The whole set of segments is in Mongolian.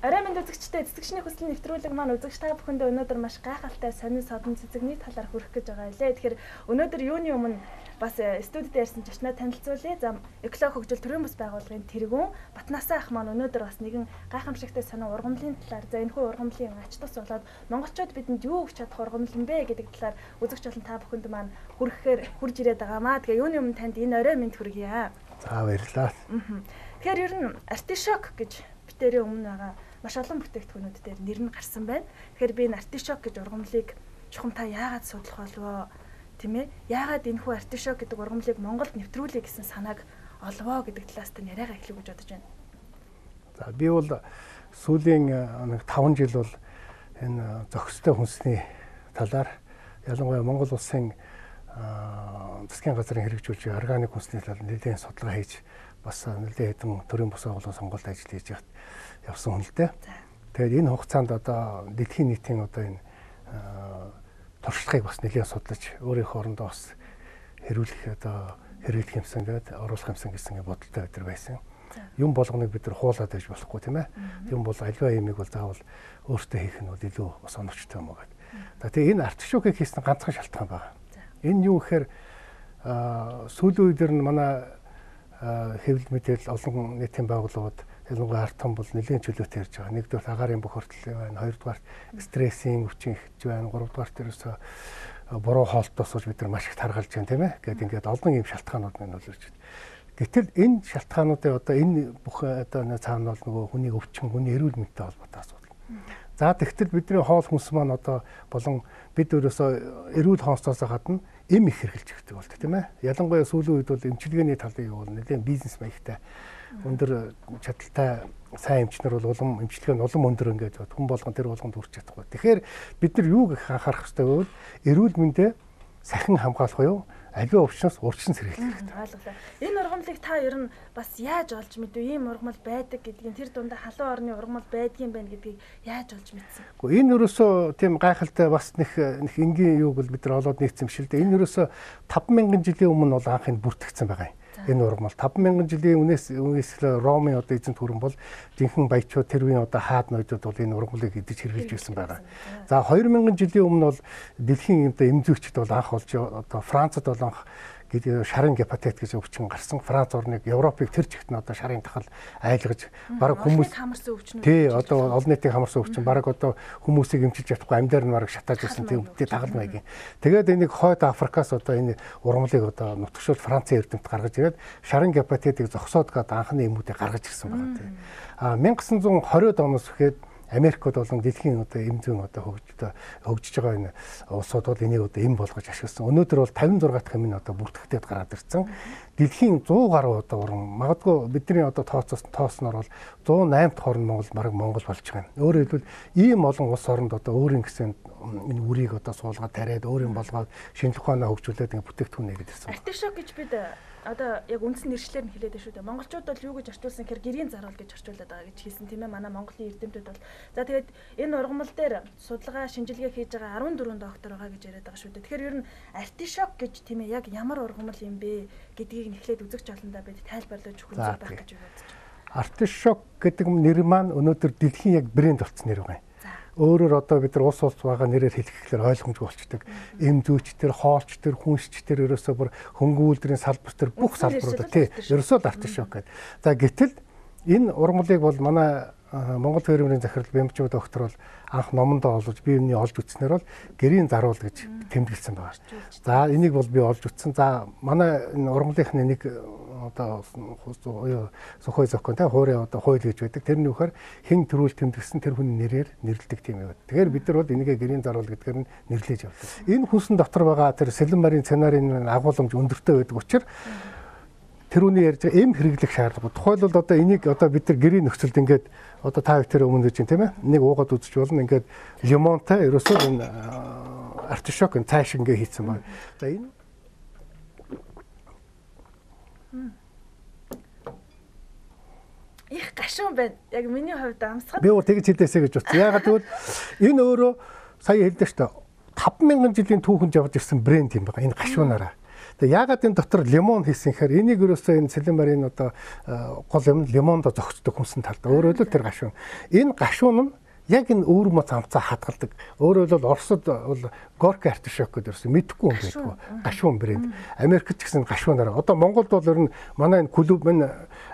Орой мэнд үзэгчтэй цэцэгчний хүсэл нэвтрүүлэг маань үзэгч та бүхэндээ өнөөдөр маш гайхалтай сонин содон цэцэгний талаар хүргэх гэж байгаа лээ. Тэгэхээр өнөөдөр юуны өмнө бас студид ярьсан зочноо танилцуулъя. За, экологи хөгжил төрийн бус байгууллагын тэргүүн Батнасаа ах маань өнөөдөр бас нэгэн гайхамшигтай сонин ургамлын талаар, за энэхүү ургамлын ач тус болоод монголчууд бидэнд юу өгч чадах ургамал юм бэ гэдэг талаар үзэгч болон та бүхэнд маань хүргэхээр хурж ирээд байгаамаа. Тэгээ юуны өмнө танд энэ орой мэнд хүргье. За, баярлалаа. Тэгэхээр ер нь артишок гэж битэрийн өмнө байгаа маш олон бүтээгдэхүүнүүд дээр нэр нь гарсан байна. Тэгэхээр би энэ артишок гэж ургамлыг чухам та яагаад судлах болвоо, тийм ээ? Яагаад энэхүү артишок гэдэг ургамлыг Монголд нэвтрүүлье гэсэн санааг олвоо гэдэг талаас та яриагаа эхлэв гэж бодож байна. За, би бол сүүлийн нэг 5 жил бол энэ зохистой хүнсний талаар, ялангуяа Монгол улсын засгийн газрын хэрэгжүүлж органик хүнсний талаар нэлээд судалгаа хийж бас нэлээд хэдэн төрийн бус байгууллагын сонголт ажил хийж явсан хүн л дээ. Тэгээд энэ хугацаанд одоо дэлхийн нийтийн одоо энэ туршлагыг бас нэлээд судлаж өөрийнхөө орондоо бас хэрүүлэх одоо хэрэглэх юмсан гэдэг оруулах юмсан гэсэн бодолтой өдр байсан. Юм болгоныг бид нар хуулаад байж болохгүй, тийм ээ. Юм бол аливаа юмыг бол заавал өөртөө хийх нь бол илүү бас оновчтой юм уу гэдэг. За, тэгээ энэ артишокийг хийсэн ганцхан шалтгаан байна. Энэ юу гэхээр сүүлийн үед нь манай хэвлэл мэдээлэл олон нийтийн байгууллагууд ялангуяа ард түмэн бол нэлээд чөлөөтэй ярьж байгаа. Нэгдүгээр агаарын бохирдол байна, хоёрдугаар стрессийн өвчин ихж байна, гуравдугаар тэрөөсөө буруу хоолтоос болж бид нар маш их таргалж байна, тийм ээ. Гэт ингээд олон юм шалтгаанууд нь нөлөөлж байна. Гэтэл энэ шалтгаануудын одоо энэ бүх одоо цаана бол нөгөө хүний өвчин, хүний эрүүл мэндтэй холбоотой асуудал. За, тэгтэл бидний хоол хүнс маань одоо болон бид өөрөөсөө эрүүл хоолсоос гадна эм их хэрэглэж өгдөг болт, тийм ээ. Ялангуяа сүүлийн үед бол эмчилгээний талыг бол нэлээд бизнес маягтай өндөр чадaltaй сайн эмчнэр бол улам эмчилгээ нь улам өндөр ингээд хүн болгон тэр болгонд хүрч чадахгүй. Тэгэхээр бид нар юу гэх анхаарах ёстой вэ? Эрүүл мэндээ сахин хамгаалах юу? Аливаа өвчнөөс урьдчилан сэргийлэх хэрэгтэй. Ойлголоо. Энэ ургамлыг та ер нь бас яаж олж мэдв? Ийм ургамал байдаг гэдгийг, тэр дундаа халуун орны ургамал байдгийн байна гэдгийг яаж олж мэдсэн? Гэхдээ энэ ерөөсөө тийм гайхалтай бас нэг энгийн юуг бол бид нар олоод нийцсэн юм шиг л дээ. Энэ ерөөсөө 5000 жилийн өмнө бол анх энэ бүртгэгдсэн байгаа юм. Энэ ургамал 5000 жилийн өмнөөс Ромын одоо эзэнт хүрэн бол жинхэнэ баячууд тэр үеийн одоо хаад ноёдод бол энэ ургамлыг идэж хэрэглэж байсан байгаа. За, 2000 жилийн өмнө бол дэлхийн одоо эмзэгчд бол анх олж одоо Францад бол анх шарын гепатит гэж өвчин гарсан. Франц орныг Европыг тэр чигт нь одоо шарын тахал айлгаж бараг хүмүүс хамарсан өвчин. Тий, одоо олон нийтийг хамарсан өвчин бараг одоо хүмүүсийг эмчилж чадахгүй амьдаар нь бараг шатааж байсан тийм өвдөлт тагал маягийн. Тэгээд энийг хойд Африкаас одоо энэ ургамлыг одоо нутагшуул Францын эрдэмт гаргаж ирээд шарын гепатитыг зогсоод гээд анхны эмүүдийг гаргаж ирсэн байгаа тийм. А 1920-ад оноос ихэд Америкт болон дэлхийн одоо эм зүйн одоо хөгжиж байгаа энэ улсууд бол энийг одоо эм болгож ашигласан. Өнөөдөр бол 56 дахь эм нь одоо бүртгэгдээд гараад ирсэн. Дэлхийн 100 гаруй одоо уран магадгүй бидний одоо тоосноор бол 108 дахь орн Монгол бараг Монгол болж байгаа юм. Өөрөөр хэлбэл ийм олон улс оронд одоо өөрийн гэсэн энэ үрийг одоо суулгаад тариад өөрийн болгоод шинжлэх ухаанаа хөгжүүлээд ингэ бүтээгдэхүүн нэгэд ирсэн. Артишок гэж бид одоо яг үндсэн нэршлэр нь хэлээд байна шүү дээ. Монголчууд бол юу гэж орчуулсан гэхээр гэрийн заруул гэж орчуулад байгаа гэж хэлсэн, тийм ээ. Манай Монголын эрдэмтдүүд бол. За, тэгээд энэ ургамал дээр судалгаа шинжилгээ хийж байгаа 14 доктор байгаа гэж яриад байгаа шүү дээ. Тэгэхээр ер нь артишок гэж, тийм ээ, яг ямар ургамал юм бэ гэдгийг нэхлээд үзэгч олондоо бид тайлбарлаж өгөх зүйл байх гэж бодож байна. Артишок гэдэг нэр маань өнөөдөр дэлхийн яг брэнд болсон нэр байгаа юм. Өөрөөр одоо бид нар улс байгаа нэрээр хэлэхээр ойлгомжгүй болчдөг. Эм зүйч төр, хоолч төр, хүнсч төр ерөөсөө бүр хөнгөн үйлдвэрийн салбар төр бүх салбарууд тий ерөөсөө л артишок гэдэг. За, гэтэл энэ ургамлыг бол манай Монгол фермерийн захирал Бямжуу доктор бол анх номондоо олж би өмнө олж үзснээр бол гэрийн заруул гэж тэмдэглэсэн байгаа. За, энийг бол би олж үзсэн. За, манай энэ ургамлынхны нэг одоо сухой зохион те хуурын одоо хууль гэж байдаг. Тэр нь юухаар хэн төрүүл тэмдэгсэн тэр хүний нэрээр нэрлэдэг тийм юм. Тэгэхээр бид нар бол энийгээ гэрийн заруул гэдгээр нь нэрлэж явдаг. Энэ хүнсэн дотор байгаа тэр сэлэн марын сценарийн агуулмж өндөртэй байдаг учраас тэр үний ярьж байгаа эм хэрэглэх шаардлага. Тухайлбал одоо энийг одоо бид нар гэрийн нөхцөлд ингээд одоо та хоёр өмнө гэж тийм ээ. Нэг уугаад үзэж болно. Ингээд лимонтой ерөөсөө энэ артишок энэ цай шиг ингээд хийцэн байна. За, энэ их гашуун байна. Яг миний хувьд амсгад. Би өөр тэгж хэлээсэй гэж бодсон. Яагаад гэвэл энэ өөрөө сая хэлдэ шүү дээ. 5000 жилийн түүхэнд явж ирсэн брэнд юм байна. Энэ гашуунаараа. Тэгээ яагаад энэ дотор лимон хийсэн гэхээр энийг ерөөсөө энэ сэлэмарын одоо гол юм лимонд зогсдог хүнсэн талд. Өөрөөр хэлбэл тэр гашуун. Энэ гашуун нь яг энэ өвөр моц амцаа хадгалдаг. Өөрөөр хэлбэл Оросд бол Горки артишок гэдэг ерөөсөө мэдэхгүй юм байдгүй. Гашуун брэнд. Америкт ч гэсэн гашуунаар. Одоо Монголд бол ер нь манай энэ клуб минь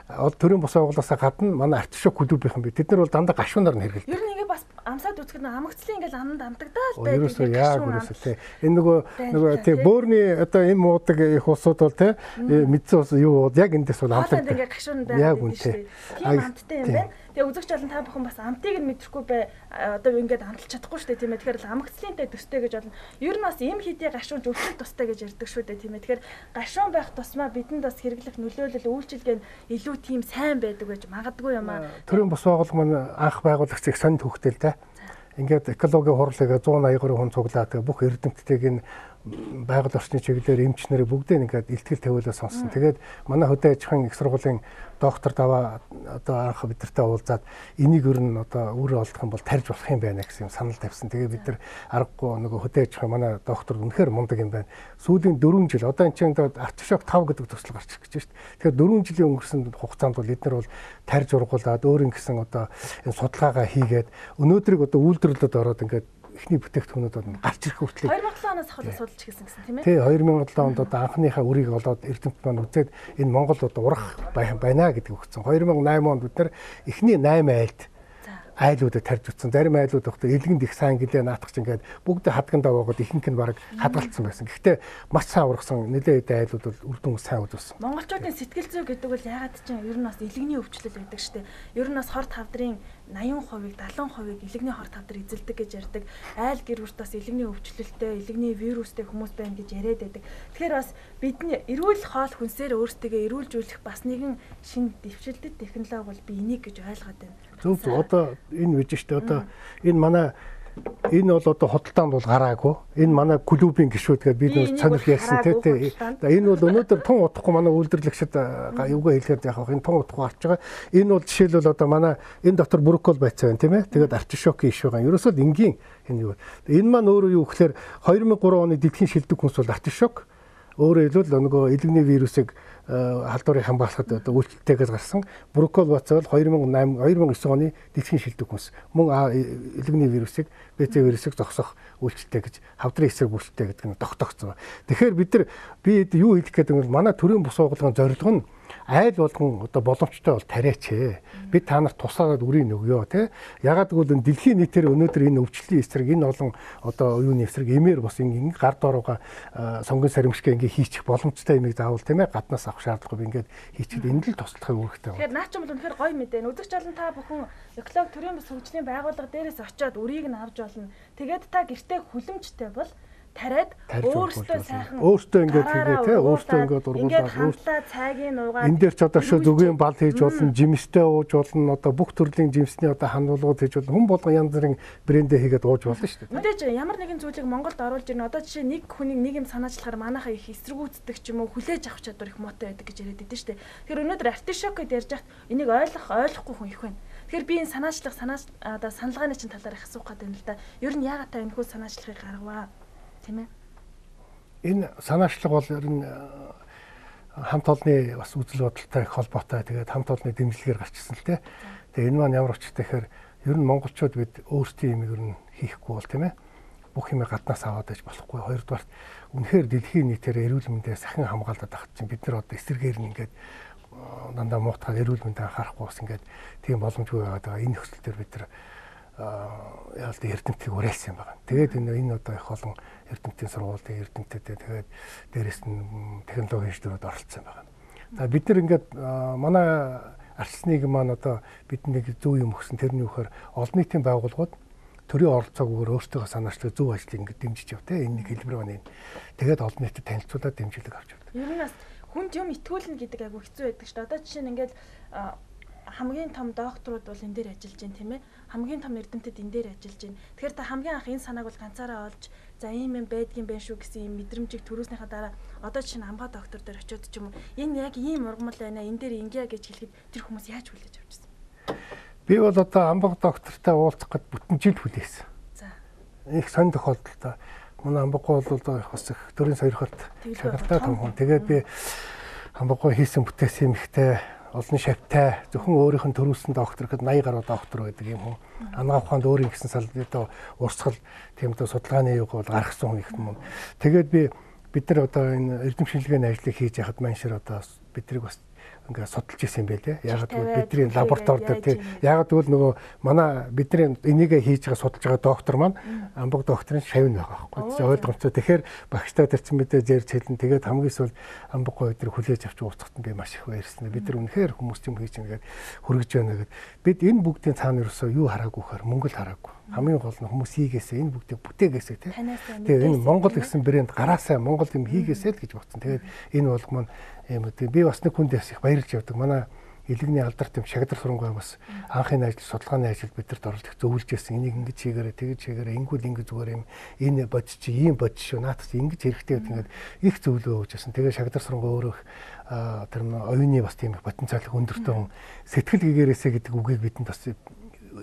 төрийн бус байгууллагаас гадна манай артишок клубийнхэн би. Тэд нар бол дандаа гашуунаар нь хэрэглэдэг. Ер нь ингээ бас амсаад үзэхэд амгцлын ингээл аманд амтагдаал байдаг. Ерөөсөө яг ерөөсөө тий. Энэ нөгөө тий бөөрний одоо эм уудаг их улсууд бол тий мэдсэн ус юу яг эндээс бол амтдаг. Ингээ гашуун байдаг шүү дээ. Тийм амттай юм байна. Тэгээ үзэгч олон та бүхэн бас амтыг нь мэдрэхгүй бай. Одоо ингээд амталж чадахгүй шүү дээ тийм ээ. Тэгэхээр л амгцлынтай төстэй гэж болно. Ер нь бас эм хэдий гашуун ч өвчин тустай гэж ярьдаг шүү дээ тийм ээ. Тэгэхээр гашуун байх тусмаа бидэнд бас хэрэглэх нөлөөлөл үйлчилгээ нь илүү тийм сайн байдаг гэж магадгүй юм аа. Төрийн бус байгууллага маань анх байгуулагч их сонь төвхтэй л дээ. Ингээд экологийн хурлыг 180 гаруй хүн цуглаа. Тэгээ бүх эрдэмтдийг энэ байгаль орчны чиглэлээр эмч нарыг бүгдийг ингээд илтгэл тавиулаа сонссон. Тэгээд манай хөдөө аж ахуйн их сургуулийн доктор Даваа одоо анх бидэртэй уулзаад энийг ер нь одоо өөрөө олдох юм бол тарьж болох юм байна гэсэн юм санал тавьсан. Тэгээ бид нар аргагүй нөгөө хөдөө аж ахуйн манай доктор үнэхээр мундаг юм байна. Сүүлийн 4 жил одоо энэ чинь артишок 5 гэдэг төсөл гарч ирэх гэж байна шүү дээ. Тэгэхээр 4 жилийн өнгөрсөн хугацаанд бол эдгээр бол тарьж ургуулад өөр ингэсэн одоо энэ судалгаагаа хийгээд өнөөдрийг одоо үйлдвэрлэлд ороод ингээд эхний бүтээгдэхүүнүүд бол гарч ирэх хүртэл 2007 оноос ахвал судалж эхэлсэн гэсэн тийм ээ. Тий 2007 онд одоо анхныхаа үрийг олоод эрдэмт маань үзээд энэ Монгол одоо урах байна гэдэг өгсөн. 2008 онд бид нар эхний 8 айлд айлуудыг тарьж утсан. Зарим айлууд багтаа элгэнд их сайн гэлээ наатах чинь ингээд бүгд хадгандаа буугаад ихэнх нь бараг хадгалцсан байсан. Гэхдээ маш сайн ургасан нэлээд хэдэн айлууд бол үр дүн сайн үзүүлсэн. Монголчуудын сэтгэл зүй гэдэг бол ягаад ч юм ер нь бас элгэний өвчлөл байдаг штэ. Ер нь бас хор тавдрын 80%-ыг 70%-ыг элэгний хор тавдар эзэлдэг гэж ярьдаг. Айл гэр бүрт бас элэгний өвчлөлтэй, элэгний вирустэй хүмүүс байна гэж яриад байдаг. Тэгэхээр бас бидний эрүүл хоол хүнсээр өөрсдөө эрүүлжүүлэх бас нэгэн шинэ дэвшилтэт технологи бол би энийг гэж ойлгоод байна. Зөв зөв. Одоо энэ үеж штэ одоо энэ манай энэ бол одоо худалдаанд бол гараагүй. Энэ манай клубын гишүүд гэдэг бид нэр сонирх ярьсан тий. За энэ бол өнөөдөр тун удахгүй манай үйлдвэрлэгчид юугаа хэлэхэд яг энэ тун удахгүй гарч байгаа. Энэ бол жишээлбэл одоо манай энэ дотор брокколи байцаа байна тийм ээ. Тэгээд артишокийн иш байгаа. Ерөөсөө л энгийн энэ юу. Энэ маань өөрөө юу гэхээр 2003 оны дэлхийн шилдэг хүнс бол артишок. Өөрөөр хэлбэл нөгөө элэгний вирусыг халдварыг хамгаалахад одоо үйлчлэлтэйгээс гарсан. Брокколи бацаа бол 2008 2009 оны дэлхийн шилдэг хүнс. Мөн элэгний вирусыг БЦ вирусыг зогсоох үйлчлэлтэй гэж хавдрын эсрэг үйлчлэлтэй гэдэг нь тогтоогдсон. Тэгэхээр бид нар би юу хэлэх гээд юм бол манай төрийн бус байгууллагын зорилго нь айл болгон одоо боломжтой бол тариач ээ. Бид та нарт тусаад үрийг нөгөө тий. Ягаад гэвэл дэлхийн нийтээр өнөөдөр энэ өвчлөлийн эсрэг энэ олон одоо юуны эсрэг эмээр бас ингэ гар доорууга сонгон саримшгэ ингэ хийчих боломжтой юмыг заавал тийм ээ гаднаас авах шаардлагагүй ингээд хийчихэд энд л туслахыг үүрэгтэй байна. Тэгэхээр наа чи бол үнэхээр гоё мэдээ. Үзэгч олон та бүхэн экологи төрийн бус хөгжлийн байгууллага дээрээс очиод үрийг нь авч болно. Тэгээд та гэртээ хүлэмжтэй бол тариад өөртөө сайхан өөртөө ингээд хийгээ те өөртөө ингээд ургуулаад өөртөө цайгийн нуугаад энэ дээр ч одоо шүү зүгийн бал хийж болно, жимстэй ууж болно, одоо бүх төрлийн жимсний одоо хандуулгууд хийж болно, хүн болгон янз бүрийн брэндээ хийгээд ууж болно шүү дээ. Мэдээж ямар нэгэн зүйлийг Монголд оруулж ирнэ. Одоо жишээ нэг хүнийг нэг юм санаачлахаар манайхаа их эсэргүүцдэг ч юм уу хүлээж авах чадвар их муутай байдаг гэж яриад байдсан шүү дээ. Тэгэхээр өнөөдөр артишок гэдээ ярьж хахад энийг ойлгохгүй хүн их байна. Тэгэхээр би энэ санаачлах одоо саналгааны чинь талаар их асуух гэдэг юм л да. Ер нь яагаад та энэ хүү санаачлагыг гаргаваа? Тийм ээ. Энэ санаачлага бол ер нь хамт олонны бас үзэл бодолтой их холбоотой. Тэгээд хамт олонны дэмжлэгээр гарчсан л дээ. Тэгээд энэ маань ямар учиртай гэхээр ер нь монголчууд бид өөрсдийн юмыг ер нь хийхгүй бол тийм ээ. Бүх юмыг гаднаас аваад байж болохгүй. Хоёрдугаарт үнэхээр дэлхийн нийтээр эрүүл мэндээ сахин хамгаалаад авах чинь бид нар одоо эсрэгээр нь ингээд дандаа муутгаад эрүүл мэндээ анхаарахгүй бас ингээд тийм боломжгүй байгаад байгаа. Энэ нөхцөл дээр бид нар яалт эрдэмтдийг уриалсан юм байна. Тэгээд энэ одоо их олон эрдэмтдийн сургуулийн эрдэмтэд тэгээд дээрэс нь технологийн инженерүүд оролцсон байна. За бид нар ингээд манай арчсныг маань одоо бидний зөв юм өгсөн тэрний үхээр олон нийтийн байгууллагууд төрийн оролцоогүйгээр өөрсдөө санаачлаг зөв ажлыг ингээд дэмжиж яв те энэ нэг хэлбэр байна. Тэгээд олон нийтэд танилцуулаад дэмжлэг авч явдаг. Ер нь бас хүнд юм итгүүлнэ гэдэг айгүй хэцүү байдаг шүү дээ. Одоо жишээ нь ингээд хамгийн том докторууд бол энэ дээр ажиллаж байна тийм ээ. Хамгийн том эрдэмтэд энэ дээр ажиллаж байна. Тэгэхээр та хамгийн анх энэ санааг бол ганцаараа олж за ийм юм байдгийн байх шүү гэсэн ийм мэдрэмжийг төрүүлснийхаа дараа одоо жишээ нь амгаа доктор дээр очиод ч юм уу энэ яг ийм ургамал байна энэ дээр ингэе гэж хэлэхэд тэр хүмүүс яаж хүлээж авч ирсэн? Би бол одоо амбаг доктортай уулзах гээд бүтэн жил хүлээсэн. За. Их сонь тохиолдолтой. Манай Амбаггой бол бас их төрийн сойрхолт шаналтай том хүн. Тэгээд би Амбаггой хийсэн бүтээсэн юм ихтэй олон шавтай зөвхөн өөрийнх нь төрүүлсэн доктор гэхэд 80 гаруй доктор байдаг юм хүн. Анагаах ухаанд өөрийн гэсэн сал одоо урсгал тийм одоо судалгааны юг бол гаргасан хүн их юм. Тэгээд бид нар одоо энэ эрдэм шинжилгээний ажлыг хийж яхад маншир одоо биднийг бас ингээ судалж исэн юм байлээ. Яг гэвэл бидний лаборатори дээр тий. Яг гэвэл нөгөө манай бидний энийг хийж байгаа судалж байгаа доктор маань Амбаг докторын шавь нь байгаа байхгүй. Ойлгомжтой. Тэгэхээр багштай тэр чинь мэдээ зээрч хэлэн. Тэгээд хамгийн сүүлд Амбаг гой өдрийг хүлээж авч уулзахад би маш их баярлсан. Бид нар үнэхээр хүмүүс юм хийж ингээд хүргэж байна гэд. Бид энэ бүгдийн цаана ерөөсөө юу хараагүй гэхээр мөнгө л хараагүй. Хамгийн гол нь хүмүүс хийгээсээ энэ бүгдийг бүтээгээсээ тий. Тэгээд энэ Монгол гэсэн брэнд гараасаа Монгол юм хийгээсээ л гэж бодсон. Тэгээд энэ болго маань юм тийм би бас нэг хүндээс их баярлж явдаг. Манай элэгний алдарт юм Шагдар сурангай бас анхны ажил судалгааны ажил бидэрт оруулах зөвлөж байсан. Энийг ингэж хийгээрэй, тэгэж хийгээрэй, ингүүл ингэж зүгээр юм. Энэ бодж чи ийм бодж шүү. Наадах чи ингэж хэрэгтэй гэдэг ингээд их зөвлөгөө өгч байсан. Тэгээ Шагдар сурангай өөрөө тэр оюуны бас тийм их потенциал өндөртэй хүн сэтгэл гэгээрээсэ гэдэг үгийг бидэнд бас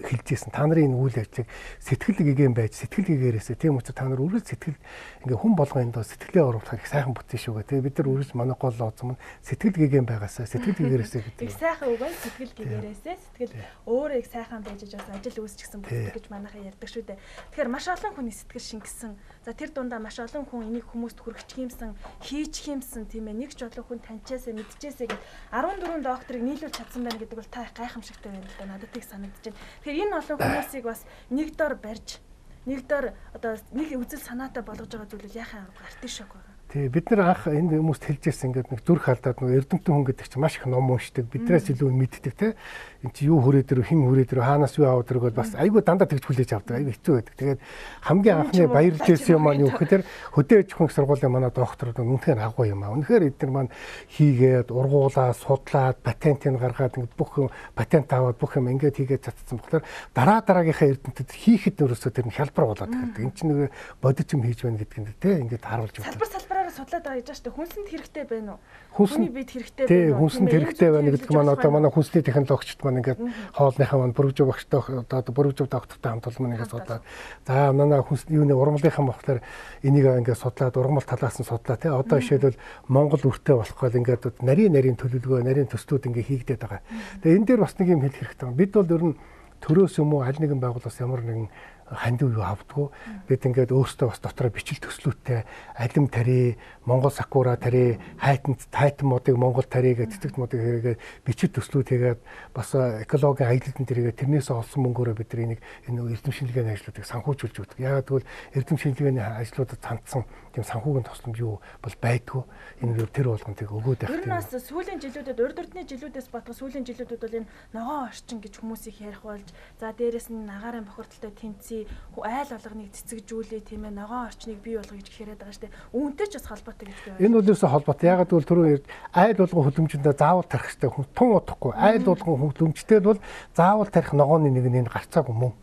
хэлж ирсэн. Та нарын энэ үйл ажлыг сэтгэл гэгээн байж сэтгэл гэгээрээсээ тийм учраас та нар үргэлж сэтгэл ингээ хүн болгон энд сэтгэлээ оруулахаар их сайхан бүтэн шүү гэ. Тэгээ бид нар үргэлж манай гол лозун нь сэтгэл гэгээн байгаасаа сэтгэл гэгээрээсээ гэдэг. Их сайхан үг нь сэтгэл гэгээрээсээ сэтгэл өөрөө их сайхан байж бас ажил үүсчихсэн бүтдэг гэж манайхаа ярьдаг шүү дээ. Тэгэхээр маш олон хүний сэтгэл шингэсэн. За тэр дундаа маш олон хүн энийг хүмүүст хүргэх юмсан, хийчих юмсан тийм ээ. Нэг ч олон хүн таньчаасаа мэдчихээсээ гэд 14 докторыг нийлүүлж чадсан байна гэдэг бол та их гайхамшигтай байна л да. Надад их санагдаж байна. Тэгэхээр энэ олон хүмүүсийг бас нэг дор барьж, нэг дор одоо нэг үзэл санаатай болгож байгаа зүйл бол яхаа гартын шок байгаа. Тий, бид нар анх энэ хүмүүст хэлж ирсэн ингээд нэг зүрх алдаад нэг эрдэмтэн хүн гэдэг чинь маш их ном уншдаг, биднээс илүү мэддэг те. Энд чи юу хүрээд ирв, хэн хүрээд ирв, хаанаас юу аваад ирв гэж бас айгүй дандаа тэгж хүлээж авдаг, айгүй хэцүү байдаг. Тэгээд хамгийн анхны баярлж ирсэн юм маань юу гэхээр хөдөө аж ахуйн сургуулийн манай докторууд үнэхээр агуу юм аа. Үнэхээр эдгээр маань хийгээд, ургуулаад, судлаад, патентыг гаргаад ингээд бүх патент аваад бүх юм ингээд хийгээд чадсан болохоор дараа дараагийнхаа эрдэмтэд хийхэд өөрөөсөө тэр нь хялбар болоод ирдэг. Энд чинь нэг бодит юм хийж байна гэдг нь те ингээд харуулж байна. Салбар судлаад байгаа гэж байна шүү дээ. Хүнсэнд хэрэгтэй байна уу? Хүний бид хэрэгтэй байна уу? Хүнсэнд хэрэгтэй байна гэдэг маань одоо манай хүнсний технологичд маань ингээд хоолныхаа маань бүргэжв багштай одоо бүргэжв доктортой хамт олон маань ингээд судлаад за манай хүнс юуны ургамлынхаа болохоор энийг ингээд судлаад ургамал талаас нь судлаа тий. Одоо жишээлбэл Монгол үртэй болох гол ингээд нарийн төлөвлөгөө, нарийн төслүүд ингээд хийгдээд байгаа. Тэгээ энэ дээр бас нэг юм хэлэх хэрэгтэй. Бид бол ер нь төрөөс юм уу аль нэгэн байгууллагаас ямар нэгэн хандив юу авдггүй. Бид ингээд өөрсдөө бас дотроо бичил төслүүдтэй алим тари, Монгол сакура тари, хайтан модыг Монгол тари гэж цэцэгт модыг хэрэгээд бичил төслүүд хийгээд бас экологийн аялалдан тэрийгээ тэрнээс олсон мөнгөөрөө бид нар энийг энэ эрдэм шинжилгээний ажлуудыг санхүүжүүлж өгдөг. Яагаад гэвэл эрдэм шинжилгээний ажлуудад хандсан тийм санхүүгийн тусламж юу бол байдгүй. Энэ тэр болгон тийг өгөөд байх. Ер нь бас сүүлийн жилүүдэд урд урдны жилүүдээс бодох сүүлийн жилүүдэд бол энэ ногоон орчин гэж хүмүүс их ярих болж за дээрэс нь агаарын бохирдолтой тэмцээ айл болгоныг цэцэгжүүлээ тийм ээ ногоон орчныг бий болгоё гэж яриад байгаа шүү дээ. Үүнтэй ч бас холбоотой гэж би байна. Энэ бол ерөөсөө холбоотой. Яагаад гэвэл түрүүн айл болгон хөлөмжөндөө заавал тарих хэрэгтэй. Тун удахгүй айл болгон хөлөмжтэй бол заавал тарих ногооны нэг нь энэ гарцаагүй мөн.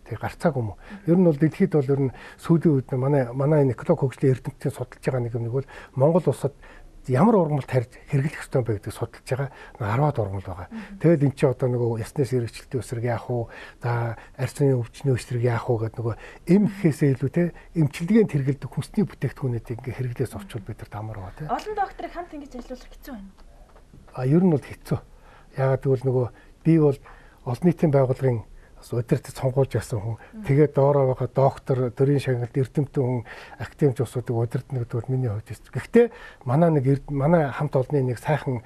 Тэг гарцаагүй мөн. Ер нь бол дэлхийд бол ер нь сүүлийн үед манай энэ экологи хөгжлийн эрдэмтдийн судалж байгаа нэг юм нэг бол Монгол улсад ямар ургамал тарьж хэрэглэх ёстой бэ гэдгийг судалж байгаа 10-аад ургамал байгаа. Тэгэл эн чинь одоо нөгөө ясны сэргэжилтийн өсрэг яах уу? За арьсны өвчний өсрэг яах уу гэдэг нөгөө эм гэхээсээ илүү те эмчилгээнд хэрэглэдэг хүнсний бүтээгдэхүүнүүдийг ингээ хэрэглээс орчвол бид нар амар байгаа те. Олон докторыг хамт ингэж ажиллуулах хэцүү байна. А ер нь бол хэцүү. Яагаад гэвэл нөгөө би бол олон нийтийн байгууллагын бас удирдах сонгуулж ясан хүн. Тэгээд доороо байгаа доктор, төрийн шагналт, эрдэмтэн хүн, академич усуудыг удирдна гэдэг бол миний хувьд хэцүү. Гэхдээ манай нэг манай хамт олонны нэг сайхан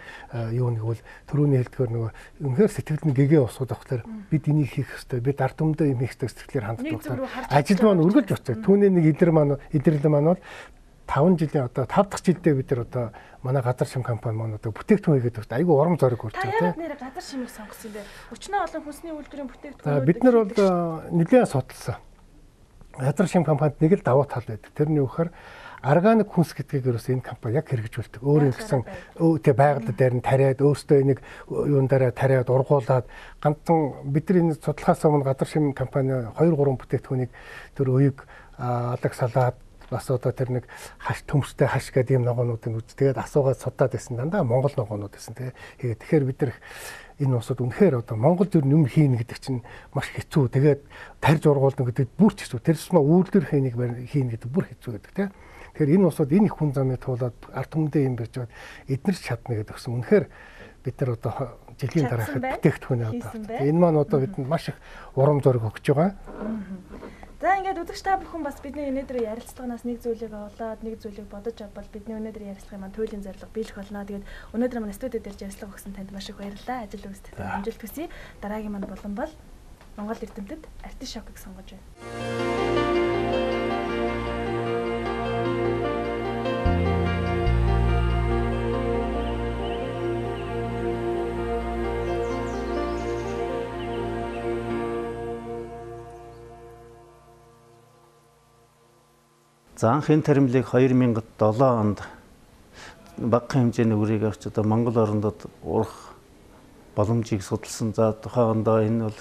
юу нэг бол төрөүний хэлдгээр нөгөө үнэхээр сэтгэл нь гэгээ усууд болохоор бид энийг хийх ёстой, бид ард түмэндээ юм хийх ёстой сэтгэлээр ханддаг болохоор ажил маань үргэлж буцаа. Түүний нэг идэрлэл маань бол 5 жилийн одоо 5 дахь жилдээ бид нар одоо манай газар шим компани маань одоо бүтээгдэхүүн хийгээд байна. Айгүй урам зориг хүрч байна тийм. Та нэр газар шимийг сонгосон юм бэ? Өчнөө олон хүнсний үйлдвэрийн бүтээгдэхүүнүүд бид нар бол нэлээд судалсан. Газар шим компанид нэг л давуу тал байдаг. Тэрний үхээр органик хүнс гэдгийг ерөөс энэ компани яг хэрэгжүүлдэг. Өөрөө гэсэн тэг байгаль дээр нь тариад өөртөө энийг юун дээр тариад ургуулад ганцхан бид нар энэ судалгаас өмнө газар шим компани 2 3 бүтээгдэхүүнийг тэр уяг алаг салаад бас одоо тэр нэг хаш төмстэй хаш гэдэг юм ногоонуудыг үз. Тэгээд асуугаад судаад байсан дандаа Монгол ногоонууд байсан тий. Тэгэхээр бид нар Энэ улсад үнэхээр одоо Монгол төр юм хийнэ гэдэг чинь маш хэцүү. Тэгээд тарж ургуулна гэдэг бүр ч хэцүү. Тэр тусмаа үйлдвэр хийнийг хийнэ гэдэг бүр хэцүү гэдэг тийм. Тэгэхээр энэ улсууд энэ их хүн замыг туулаад ард түмэндээ юм барьж аваад эднэр чадна гэдэг гэсэн. Үнэхээр бид нар одоо жилийн дараахад бүтээгдэхүүнээ одоо. Энэ маань одоо бидэнд маш их урам зориг өгч байгаа. За ингээд үзэгч та бүхэн бас бидний өнөөдөр ярилцлаганаас нэг зүйлийг олоод нэг зүйлийг бодож авбал бидний өнөөдөр ярилцлагын маань туйлын зорилго биелэх болно. Тэгээд өнөөдөр манай студид ирж ярилцлага өгсөн танд маш их баярлалаа. Ажил үйлсэд амжилт хүсье. Дараагийн маань булан бол Монгол эрдэмтэд артишокыг сонгож байна. За анх энэ таримлыг 2007 онд багахан хэмжээний үрийг авч одоо Монгол орондод урах боломжийг судалсан. За тухайн ондоо энэ бол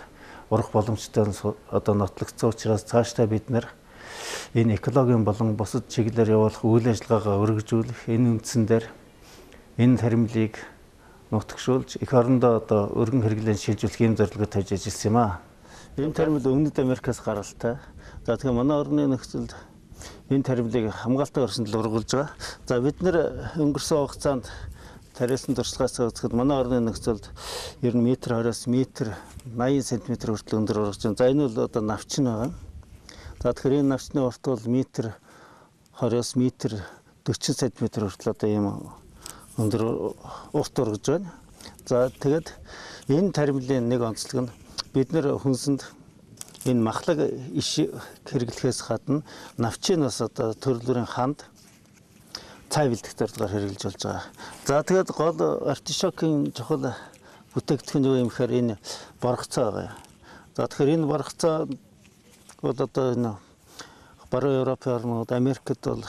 урах боломжтой одоо нотлогдсон учраас цаашдаа бид нар энэ экологийн болон бусад чиглэлээр явуулах үйл ажиллагаагаа өргөжүүлэх энэ үндсэн дээр энэ таримлыг нутагшуулж эх орондоо одоо өргөн хэрэглээнд шилжүүлэх ийм зорилгоо тавьж ажилласан юм аа. Энэ таримл Өмнөд Америкаас гаралтай. За тэгэхээр манай орны нөхцөлд энэ таримлыг хамгаалалтын өрсөндөл ургуулж байгаа. За бид нэр өнгөрсөн хугацаанд тариалсан туршлагаас үзэхэд манай орны нөхцөлд ер нь метр 20-оос метр 80 см хүртэл өндөр ургаж байна. За энэ бол одоо навчин байгаа. За тэгэхээр энэ навчны урт бол метр 20-оос метр 40 см хүртэл одоо ийм өндөр урт ургаж байна. За тэгээд энэ таримлын нэг онцлог нь бид нэр хүнсэнд энэ махлаг иш хэрэглэхээс гадна навчин бас одоо төрөл бүрийн ханд цай бэлтгэх зорилгоор хэрэглэж болж байгаа. За тэгээд гол артишокийн чухал бүтээгдэхүүн юу юм гэхээр энэ боргоцоо байгаа. За тэгэхээр энэ боргоцоо бол одоо энэ баруун Европын орнууд, Америкт бол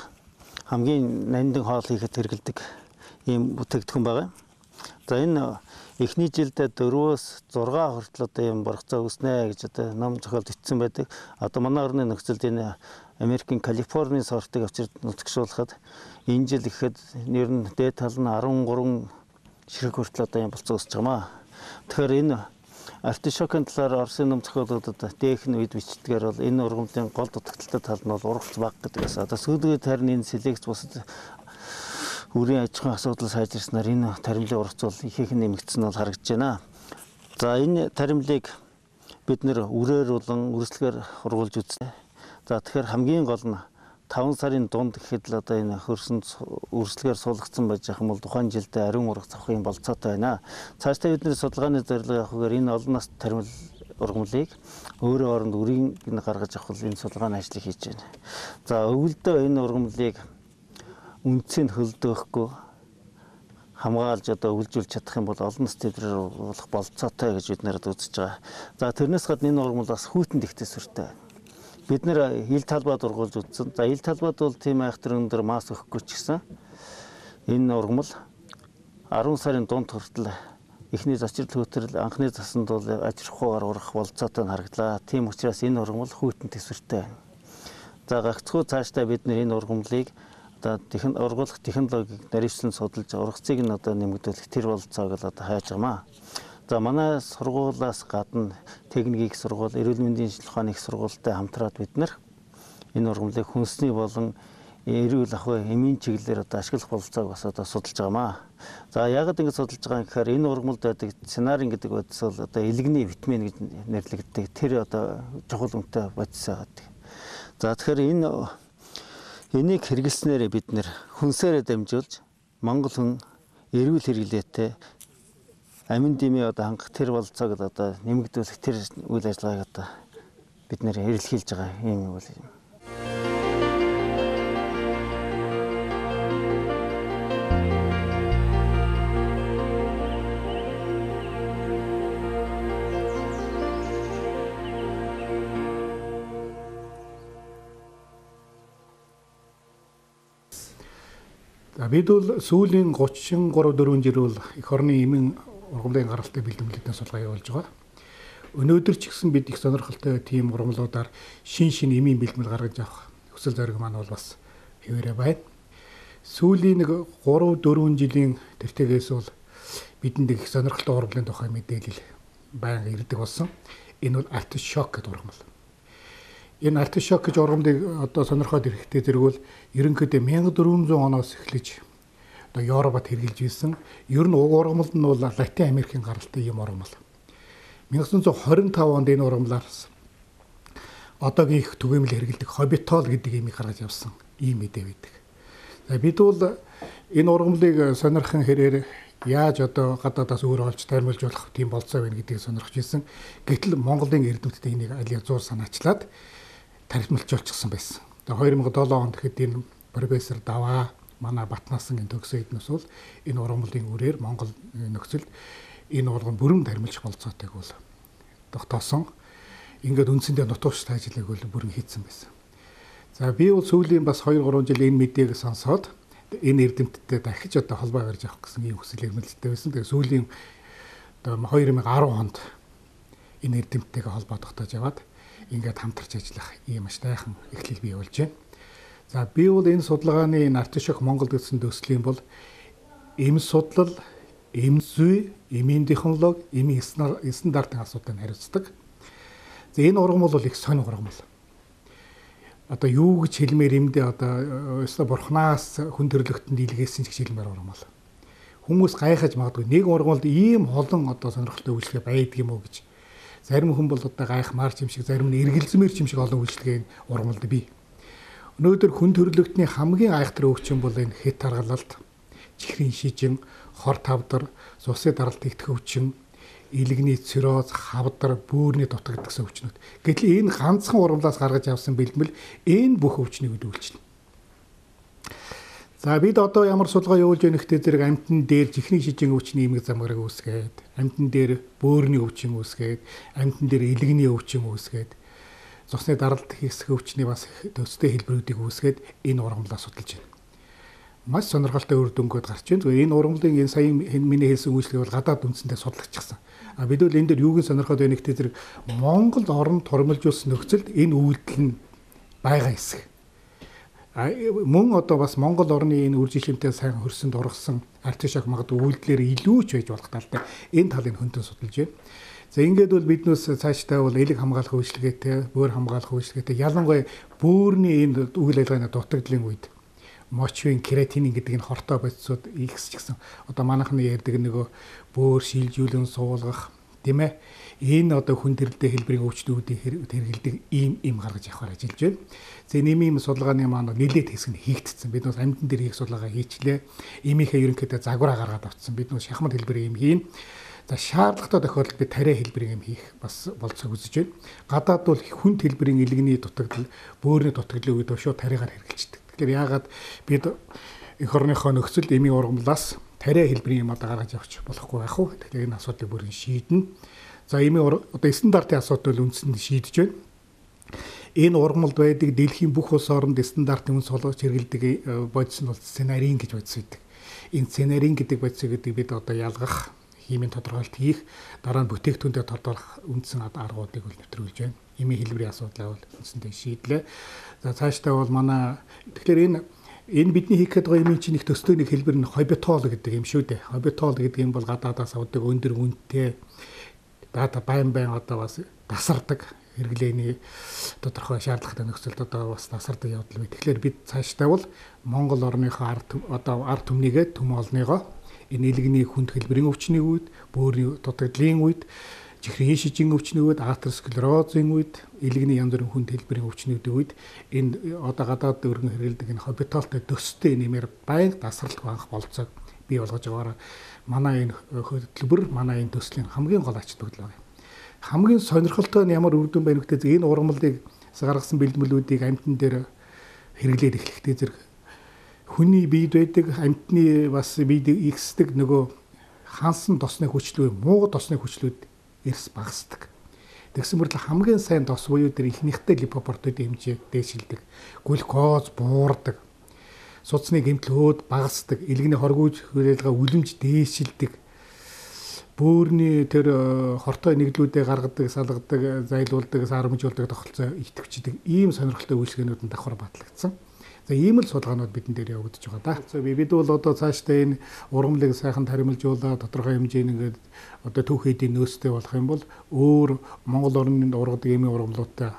хамгийн нандин хоол хийхэд хэрэглэдэг ийм бүтээгдэхүүн байгаа. За энэ эхний жилдээ 4-өөс 6 хүртэл одоо ийм боргоцоо үүснэ гэж одоо ном зохиолд бичсэн байдаг. Одоо манай орны нөхцөлд энэ Америкийн Калифорни сортыг авчир нутагшуулахад энэ жил ихэд нэр нь дээд тал нь 13 ширхэг хүртэл одоо ийм болцоо үүсэж байгаа маа. Тэгэхээр энэ артишокын талаар Оросын ном зохиолууд одоо дээхэн үед бичдгээр бол энэ ургамлын гол дутагдaltaй тал нь бол ургац бага гэдэг байсан. Одоо сүүлдээ харин энэ селекц бусад үрийн аж ахуйн асуудал сайжирснаар энэ таримлын ургац бол ихээхэн нэмэгдсэн нь бол харагдаж байна. За энэ таримлыг бид нэр үрээр болон өрсөлгөөр ургуулж үзсэн. За тэгэхээр хамгийн гол нь 5 сарын дунд гэхэд л одоо энэ хөрсөнд өрсөлгөөр суулгацсан байж байгаа юм бол тухайн жилдээ ариун ургац авах юм болцоотой байна. Цаашдаа бидний судалгааны зорилго явахаар энэ олон нас таримл ургамлыг өөрийн оронд үрийг нь гаргаж авах энэ судалгааны ажлыг хийж байна. За өвөлдөө энэ ургамлыг үндсийг хөлдөөхгүй хамгаалж одоо өвлжүүлж чадах юм бол олон нас тээврээр ургуулах болцоотой гэж бид нарт үзэж байгаа. За тэрнээс гадна энэ ургамал бас хүйтэн тэгтээ сүртэй. Бид нэр ил талбайд ургуулж үзсэн. За ил талбайд бол тийм айхтар өндөр мас өгөхгүй ч гэсэн энэ ургамал 10 сарын дунд хүртэл эхний зочрол хөтрөл анхны засанд бол ажирхуугаар ургах болцоотой нь харагдлаа. Тийм учраас энэ ургамал хүйтэн тэсвэртэй байна. За гагцхүү цаашдаа бид нэр энэ ургамлыг одоо ургуулах технологиг нарийвчлан судалж ургацыг нь одоо нэмэгдүүлэх тэр болцоог л одоо хайж байгаамаа. За манай сургуулиас гадна техникийн их сургууль, эрүүл мэндийн шинжилгээ ухааны их сургуультай хамтраад бид нар энэ ургамлыг хүнсний болон эрүүл ахуй эмийн чиглэлээр одоо ашиглах болцоог бас одоо судалж байгаамаа. За яг ингэж судалж байгаа юм гэхээр энэ ургамалд байдаг сценарийн гэдэг бодис бол одоо элэгний витамин гэж нэрлэгддэг. Тэр одоо чухал үнэтэй бодис байгаа. За тэгэхээр энийг хэрэглэснээрээ бид нэр хүнсээрээ дамжуулж Монгол хүн эрүүл хэрэглээтэй амин дэмий одоо хангах тэр болцоог одоо нэмэгдүүлэх тэр үйл ажиллагааг одоо бид нэр эрэлхийлж байгаа юм үйл юм. За бид бол сүүлийн 33 4 жил бол эх орны эмийн ургамлын гаралтай бэлтгэлүүдийн судалгаа явуулж байгаа. Өнөөдөр ч гэсэн бид их сонирхолтой тийм ургамлуудаар шин шин эмийн бэлтгэл гаргаж авах хүсэл зориг маань бол бас хэвээрээ байна. Сүүлийн нэг 3 4 жилийн тэртегээс бол Бидэнд их сонирхолтой ургамлын тухай мэдээлэл байнга ирдэг болсон. Энэ бол артишок гэдэг ургамал. Энэ артишок гэж ургамлыг одоо сонирхоод ирэхдээ зэрэгвэл ерөнхийдөө 1400 оноос эхлэж одоо Европод хэрэгжилж ирсэн. Ер нь уг ургамал нь бол Латин Америкийн гаралтай юм ургамал. 1925 онд энэ ургамлаар одоогийн их түгээмэл хэрэглэдэг хобитол гэдэг имийг гаргаж явсан ийм мэдээ байдаг. За бид бол энэ ургамлыг сонирхон хэрээр яаж одоо гадаадаас өөр олж таймлж болох тийм болцоо байна гэдгийг сонирхож ирсэн. Гэтэл Монголын эрдэмтдээ энийг аль зуур санаачлаад тархимлж болчихсон байсан. Тэгээ 2007 онд гэхэд энэ профессор Даваа манай Батнасан энэ төгсөн эднээс бол энэ ургамлын үрээр Монгол нөхцөлд энэ ургам бүрэн тархимлж болцоотойг бол тогтоосон. Ингээд үндсэндээ нутагш таажлыг бол бүрэн хийцэн байсан. За би бол сүүлийн бас 2-3 жил энэ мэдээг сонсоод энэ эрдэмтдтэй дахиж одоо холбоо барьж авах гэсэн ийм хүсэл эрмэлзэлтэй байсан. Тэгээ сүүлийн одоо 2010 онд энэ эрдэмтдтэйгээ холбоо тогтоож яваад ингээд хамтарч ажиллах ийм маш тайхан эхлэл бий болж байна. За би бол энэ судалгааны энэ артишок Монгол гэсэн төслийн бол эм судлал, эм зүй, эмийн технологи, эмийн стандартын асуудлыг хариуцдаг. За энэ ургамал бол их сонь ургамал. Одоо юу гэж хэлмээр юмдээ одоо өстой бурхнаас хүн төрлөختөнд илгээсэн ч гэж хэлмээр ургамал. Хүмүүс гайхаж магадгүй нэг ургамалд ийм холон одоо сонирхолтой үйлчлэгээ байдаг юм уу гэж. Зарим хүн бол одоо гайхмаар ч юм шиг, зарим нь эргэлзмээр ч юм шиг олон үйлчлэгээ ургамалд бий. Өнөөдөр хүн төрлөختний хамгийн айхтар өвчин бол энэ хэт таргалалт, чихрийн шижин, хор тавдар, цусын даралт тэгтэх өвчин, илэгний цирроз, хавдар, бөөрийн дутагдсан өвчнүүд. Гэтэл энэ ганцхан ургамлаас гаргаж авсан бэлтгэл энэ бүх өвчнийг үйлчилнэ. За бид одоо ямар судалгаа явуулж байна гэхээр зэрэг амьтан дээр чихний шижин өвчний эмэг замгараг үүсгээд, амьтан дээр бөөрийн өвчин үүсгээд, амьтан дээр илэгний өвчин үүсгээд, цусны даралт хийсэх өвчний бас төстэй хэлбэрүүдийг үүсгээд энэ ургамлаа судалж байна. Маш сонирхолтой үр дүнгууд гарч байна. Зүгээр энэ ургамлын энэ сая миний хэлсэн үйлчлэгийг бол гадаад үндсэндээ судалчихсан. А бид бол энэ дээр юуг нь сонирхоод байна гэхээр зэрэг Монгол орн тормолжуулсан нөхцөлд энэ үйлдэл нь байгаа хэсэг. А мөн одоо бас Монгол орны энэ үр жишимтэй сайн хөрсөнд ургасан артишок магадгүй үйлдэлээр илүү ч байж болох талтай энэ талыг хөнтөн судалж байна. За ингээд бол биднээс цаашдаа бол элэг хамгаалах үйлчилгээтэй, бөөр хамгаалах үйлчилгээтэй, ялангуяа бөөрийн энэ үйл ажиллагааны дутагдлын үед мочвин, креатинин гэдэг энэ хортой бодисууд ихс ч гэсэн одоо манайхны ярьдаг нөгөө бөөр шилжүүлэн суулгах тийм ээ энэ одоо хүн төрөлдөө хэлбэрийн өвчнүүдийг хэрэглэдэг ийм им гаргаж авахар ажиллаж байна. За энэ ийм судалгааны маань нэлээд хэсэг нь хийгдсэн. Бид бас амьтан дээр хийх судалгаа хийчлээ. Эмийнхээ ерөнхийдөө загвараа гаргаад авчихсан. Бид нөө шахмат хэлбэрийн эм хийн. За шаардлагатай тохиолдолд би тариа хэлбэрийн эм хийх бас болцоог үзэж байна. Гадаад бол хүнд хэлбэрийн илгэний дутагдал, бөөрийн дутагдлын үед шууд тариагаар хэрэглэждэг. Тэгэхээр яагаад бид эх орныхоо нөхцөлд эмийн ургамлаас тариа хэлбэрийн юм одоо гаргаж авч болохгүй байх вэ? Тэгэхээр энэ асуудлыг бүрэн шийднэ. За эмийн одоо стандартын асуудал үндсэнд шийдэж байна. Энэ ургамалд байдаг дэлхийн бүх улс оронд стандартын үнс олгож хэрэглэдэг бодис нь бол сценарийн гэж бодис байдаг. Энэ сценарийн гэдэг бодисыг гэдэг бид одоо ялгах, химийн тодорхойлолт хийх, дараа нь бүтээгдэхүүнтэй тодорхойлох үндсэн аргуудыг бол нэвтрүүлж байна. Эмийн хэлбэрийн асуудлаа бол үндсэндээ шийдлээ. За цаашдаа бол манай тэгэхээр энэ бидний хийх гээд байгаа эмийн чинь их төстэй нэг хэлбэр нь хобитол гэдэг юм шүү дээ. Хобитол гэдэг юм бол гадаадаас авдаг өндөр үнэтэй дата байн одоо бас тасардаг хэрэглээний тодорхой шаардлагатай нөхцөлд одоо бас тасардаг явдал бий. Тэгэхээр бид цаашдаа бол Монгол орныхоо ард түмнийгээ төм олныгоо энэ илгэний хүнд хэлбэрийн өвчний үед, бөөрийн дутагдлын үед, чихрийн шижин өвчний үед, атеросклерозын үед, илгэний янз бүрийн хүнд хэлбэрийн өвчнүүдийн үед энэ одоо гадаад өргөн хэрэглэдэг энэ хобитолтой төстэй нэмэр байнга тасралтгүй анх болцоог бий болгож байгаараа манай энэ хөтөлбөр, манай энэ төслийн хамгийн гол ач холбогдол байна. Хамгийн сонирхолтой нь ямар үр дүн байна гэхээр энэ ургамлыг гаргасан бэлтгэлүүдийг амьтан дээр хэрэглээд эхлэхдээ зэрэг хүний биед байдаг, амьтны бас биед ихсдэг нөгөө хансан тосны хүчлүү, муу тосны хүчлүүд эрс багасдаг. Тэгсэн мөртлөө хамгийн сайн тос буюу тэр ихнийхтэй липопротеин хэмжээ дээшилдэг, глюкоз буурдаг, судасны гэмтэл өөд багасдаг, илгэний хоргууж хүлээлгээ үлэмж дээшилдэг, бөөрийн тэр хортой нэгдлүүдээ гаргадаг, салгадаг, зайлуулдаг, саарамжуулдаг тогтолцоо идэвхждэг ийм сонирхолтой үйлчилгээнүүд нь давхар батлагдсан. За ийм л судалгаанууд бидэн дээр явагдаж байгаа да. Бид бол одоо цаашдаа энэ ургамлыг сайхан таримлжуулаад тодорхой хэмжээний ингээд одоо түүх эдийн нөөцтэй болох юм бол өөр Монгол орны ургадаг эмийн ургамлуудтай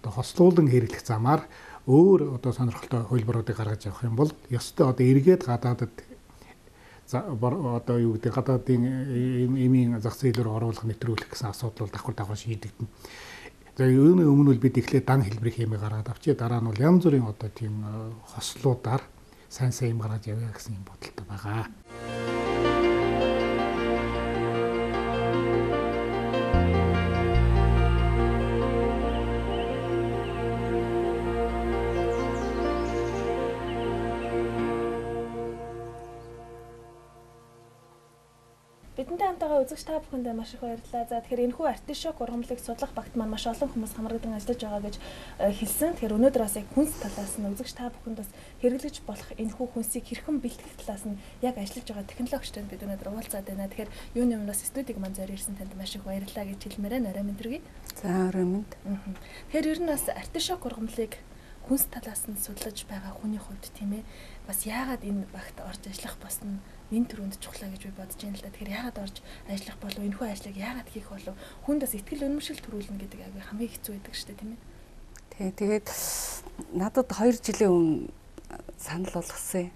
одоо хослуулан хэрэглэх замаар өөр одоо сонирхолтой хувилбаруудыг гаргаж явах юм бол ёстой одоо эргээд гадаадад одоо юу гэдэг гадаадын эмийн зах зээл рүү оруулах нэвтрүүлэх гэсэн асуудал бол давхар давхар шийдэгдэнэ. За юуны өмнө бол бид эхлээд дан хэлбэрийн хэмээ гаргаад авчээ, дараа нь бол янз бүрийн одоо тийм хослуудаар сайн сайн юм гаргаж явъя гэсэн юм бодолтой байгаа. Бидэнтэй хамтайгаа үзэгч та бүхэндээ маш их баярлалаа. За тэгэхээр энэхүү артишок ургамлыг судлах багт маань маш олон хүмүүс хамрагдан ажиллаж байгаа гэж хэлсэн. Тэгэхээр өнөөдөр бас яг хүнс талаас нь үзэгч та бүхэнд бас хэрэглэж болох энэхүү хүнсийг хэрхэн бэлтгэх талаас нь яг ажиллаж байгаа технологичтой бид өнөөдөр уулзаад байна. Тэгэхээр юуны өмнө бас студийг маань зориулсан ирсэн танд маш их баярлалаа гэж хэлмээр байна. Орой минь төргий. За орой минь. Тэгэхээр ер нь бас артишок ургамлыг хүнс талаас нь судлаж байгаа хүний хувьд тийм бас яагаад энэ багт орж ажиллах болсон энэ төрөнд чухлаа гэж би бодож байна л да. Тэгэхээр яагаад орж ажиллах болов, энэхүү ажлыг яагаад хийх болов, хүнд бас итгэл үнэмшил төрүүлнэ гэдэг аягүй хамгийн хэцүү байдаг шүү дээ, тийм ээ. Тий, тэгээд надад 2 жилийн өмнө санал болгосон.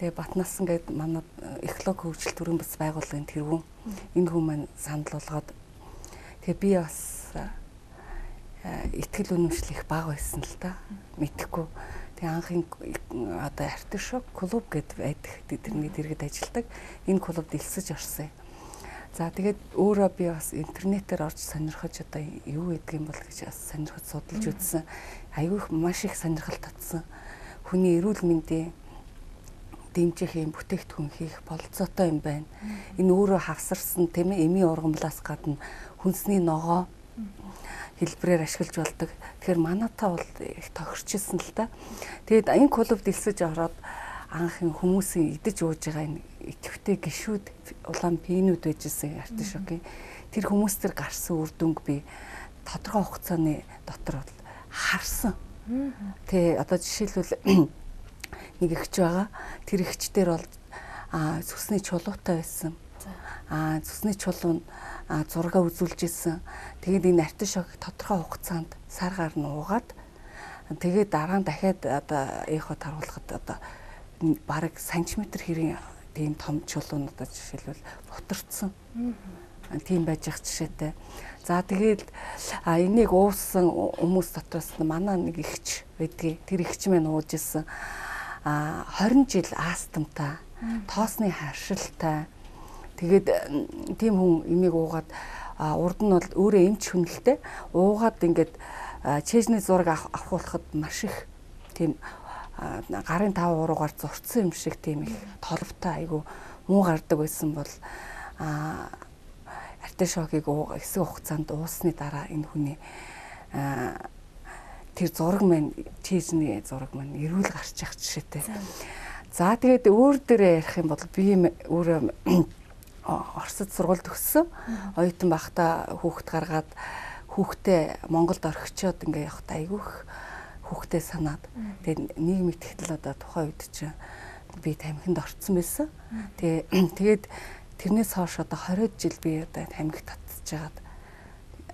Тэгээ Батнасан гээд манай экологи хөгжил төрийн бас байгууллагын тэргүүн энэ хүн маань санал болгоод тэгээ би бас итгэл үнэмшил их бага байсан л да. Мэдэхгүй. Тэгээ анхын одоо артишок клуб гэд байдаг. Тэрний дэргэд ажилладаг. Энэ клубд элсэж орсон. За тэгээд өөрөө би бас интернетээр орж сонирхож одоо юу гэдэг юм бол гэж бас сонирхож судалж үзсэн. Айгүй их маш их сонирхол татсан. Хүний эрүүл мэндийн дэмжих юм бүтээгдэхүүн хийх бололцоотой юм байна. Энэ өөрөө хавсарсан тийм ээ эмийн ургамлаас гадна хүнсний ногоо хэлбэрээр ашиглаж болдог. Тэгэхээр манайтай бол их тохирчилсан л та. Тэгээд энэ клубд элсэж ороод анх хүмүүсийн идэж ууж байгаа энэ идэвхтэй гишүүд улаан пинүүд байжсэн артишокийн. Тэр хүмүүс төр гарсан үр дүнг би тодорхой хугацааны дотор бол харсан. Тэ одоо жишээлбэл нэг эгч байгаа. Тэр эгч дээр бол сүсний чулуутай байсан. Цусны чулуу нь зураг үзүүлж исэн. Тэгээд энэ артишок тодорхой хугацаанд сар гарна уугаад тэгээд дараа нь дахиад одоо эхо таруулахад одоо бараг сантиметр хэрийн тийм том чулуунуудаа жишээлбэл бутарцсан. Тийм байж ах жишээтэй. За тэгээд энийг уусан хүмүүс дотроос манай нэг эгч байдгийг. Тэр эгч маань ууж исэн. 20 жил астмтай, тоосны харшилтай. Тэгээд тийм хүн энийг уугаад урд нь бол өөрөө эмч хүнэлтэй уугаад ингээд чэжний зураг авахулахад маш их тийм гарын 5 уруугаар зурцсан юм шиг тийм их толбтой айгу муу гардаг байсан бол артишокийг хэсэг хугацаанд уусны дараа энэ хүний тэр зураг маань чэжний зураг маань эрүүл гарч явах жишээтэй. За тэгээд өөр дээрээ ярих юм бол би өөрөө Оросд сургууль төгссөн. Оюутан байхдаа хүүхэд гаргаад хүүхдээ Монголд орхичоод ингээ явахдаа айгүйх хүүхдээ санаад. Тэгээд нийгмийн ихтгэл одоо тухайн үед чинь би тамхинд орцсон байсан. Тэгээд тэрнээс хойш одоо 20 жил би одоо тамхи татчихаад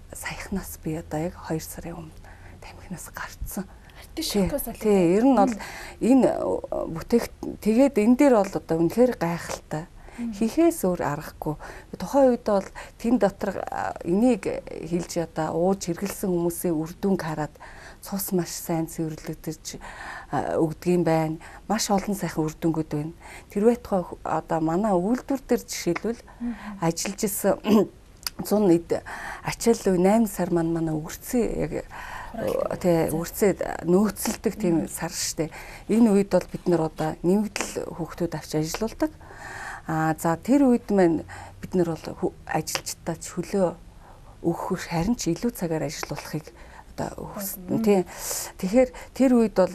саяхнаас би одоо яг 2 сарын өмнө тамхинаас гарцсан. Тий, ер нь бол энэ бүтээгт тэгээд энэ дээр бол одоо үнэхээр гайхалтай. Хийхээс өөр аргагүй. Тухайн үед бол тэн дотор энийг хэлж одоо ууж хэрэглэсэн хүмүүсийн үр дүнг хараад цус маш сайн цэвэрлэгдэж өгдөг юм байна. Маш олон сайхан үр дүнгүүд байна. Тэр байтугай одоо манай үйлдвэр дээр жишээлбэл ажиллаж исэн 100 эд ачаал 8 сар маань манай үрцээ яг тий үрцээ нөөцөлдөг тийм сар штэ. Энэ үед бол бид нар одоо нэмэгдэл хүүхдүүд авч ажиллаулдаг. За тэр үед маань бид нар бол ажилчдаа чөлөө өгөх харин ч илүү цагаар ажиллуулахыг одоо хүссэн тий. Тэгэхээр тэр үед бол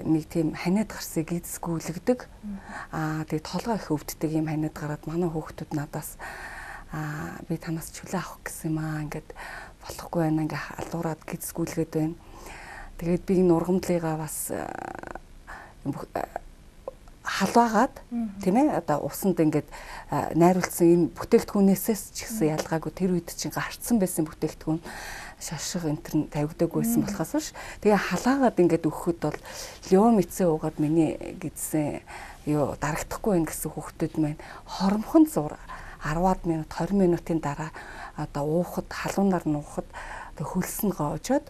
нэг тийм ханиад гарсыг эзэсгүүлэгдэг. Тэгээд толгой их өвддөг юм ханиад гараад манай хүүхдүүд надаас би танаас чөлөө авах гэсэн юм аа ингээд болохгүй байна ингээ алуураад гизгүүлгээд байна. Тэгээд би энэ ургамлыгаа бас халваагаад тийм ээ одоо усанд ингээд найруулсан энэ бүтээгдэхүүнээсээс ч гэсэн ялгаагүй тэр үед чинь гарцсан байсан бүтээгдэхүүн шашиг энэ төр тавигдаагүй байсан болохоос биш. Тэгээ халаагаад ингээд өгөхөд бол леомицин уугаад миний гэдсэн юу дарагдахгүй байх гэсэн хүүхдүүд маань хоромхон зур 10-аад минут 20 минутын дараа одоо уухад халуунаар нуухад хөлс нь гоожоод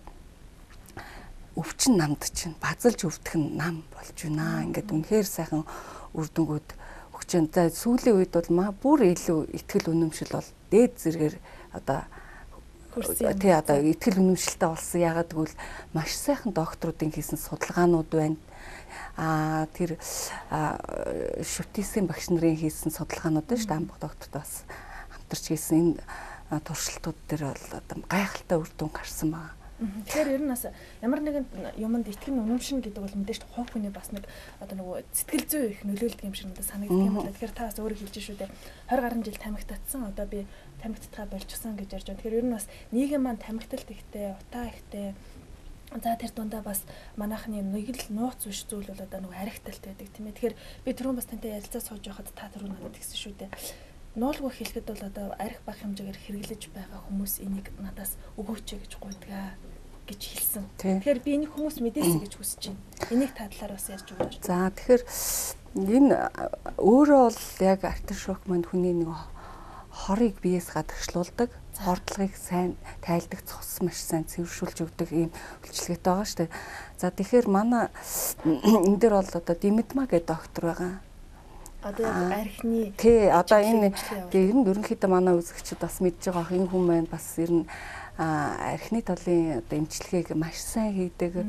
өвчин намд чинь базалж өвдөх нь нам болж байна. Ингээд үнэхээр сайхан үр дүнгууд өгч байна. За сүүлийн үед бол бүр илүү итгэл үнэмшил бол дээд зэрэгээр одоо тий одоо итгэл үнэмшилтэй болсон. Ягаад гэвэл маш сайхан докторуудын хийсэн судалгаанууд байна. Тэр шүтээсийн багш нарын хийсэн судалгаанууд байна шүү дээ. Амбах доктортой бас хамтарч хийсэн энэ туршилтууд дээр бол одоо гайхалтай үр дүн гарсан байна. Тэгэхээр ер нь бас ямар нэгэн юмд итгэн үнэмшин гэдэг бол мэдээж хувь хүний бас нэг одоо нөгөө сэтгэл зүй их нөлөөлдөг юм шиг надад санагддаг юм байна. Тэгэхээр та бас өөрөө хэлж шүү дээ. 20 гаруй жил тамхитатсан одоо би тамхитатгаа болчихсон гэж ярьж байна. Тэгэхээр ер нь бас нийгэм маань тамхиталт ихтэй, утаа ихтэй. За тэр дундаа бас манайхны нэг л нууц биш зүйл бол одоо нөгөө архиталт байдаг тийм ээ. Тэгэхээр би түрүүн бас тантай ярилцаа сууж байхад та түрүүн надад тэгсэн шүү дээ. Нуулгүй хэлэхэд бол одоо арх бага хэмжээгээр хэрэглэж байгаа хүмүүс энийг надаас өгөөч гэж гуйдаг гэж хэлсэн. Тэгэхээр би энийг хүмүүс мэдээсэй гэж хүсэж байна. Энийг та талаар бас ярьж өгөөч. За тэгэхээр энэ өөрөө бол яг артишок маань хүний нэг хорыг биеэс гадагшлуулдаг, хордлогыг сайн тайлдаг, цус маш сайн цэвэршүүлж өгдөг ийм үйлчилгээтэй байгаа шүү дээ. За тэгэхээр манай энэ дээр бол одоо Димедма гэдэг доктор байгаа. Одоо яг архины тий одоо энэ ер нь ерөнхийдөө манай үзэгчид бас мэдж байгаа ах энэ хүн маань бас ер нь архины талын одоо эмчилгээг маш сайн хийдэг.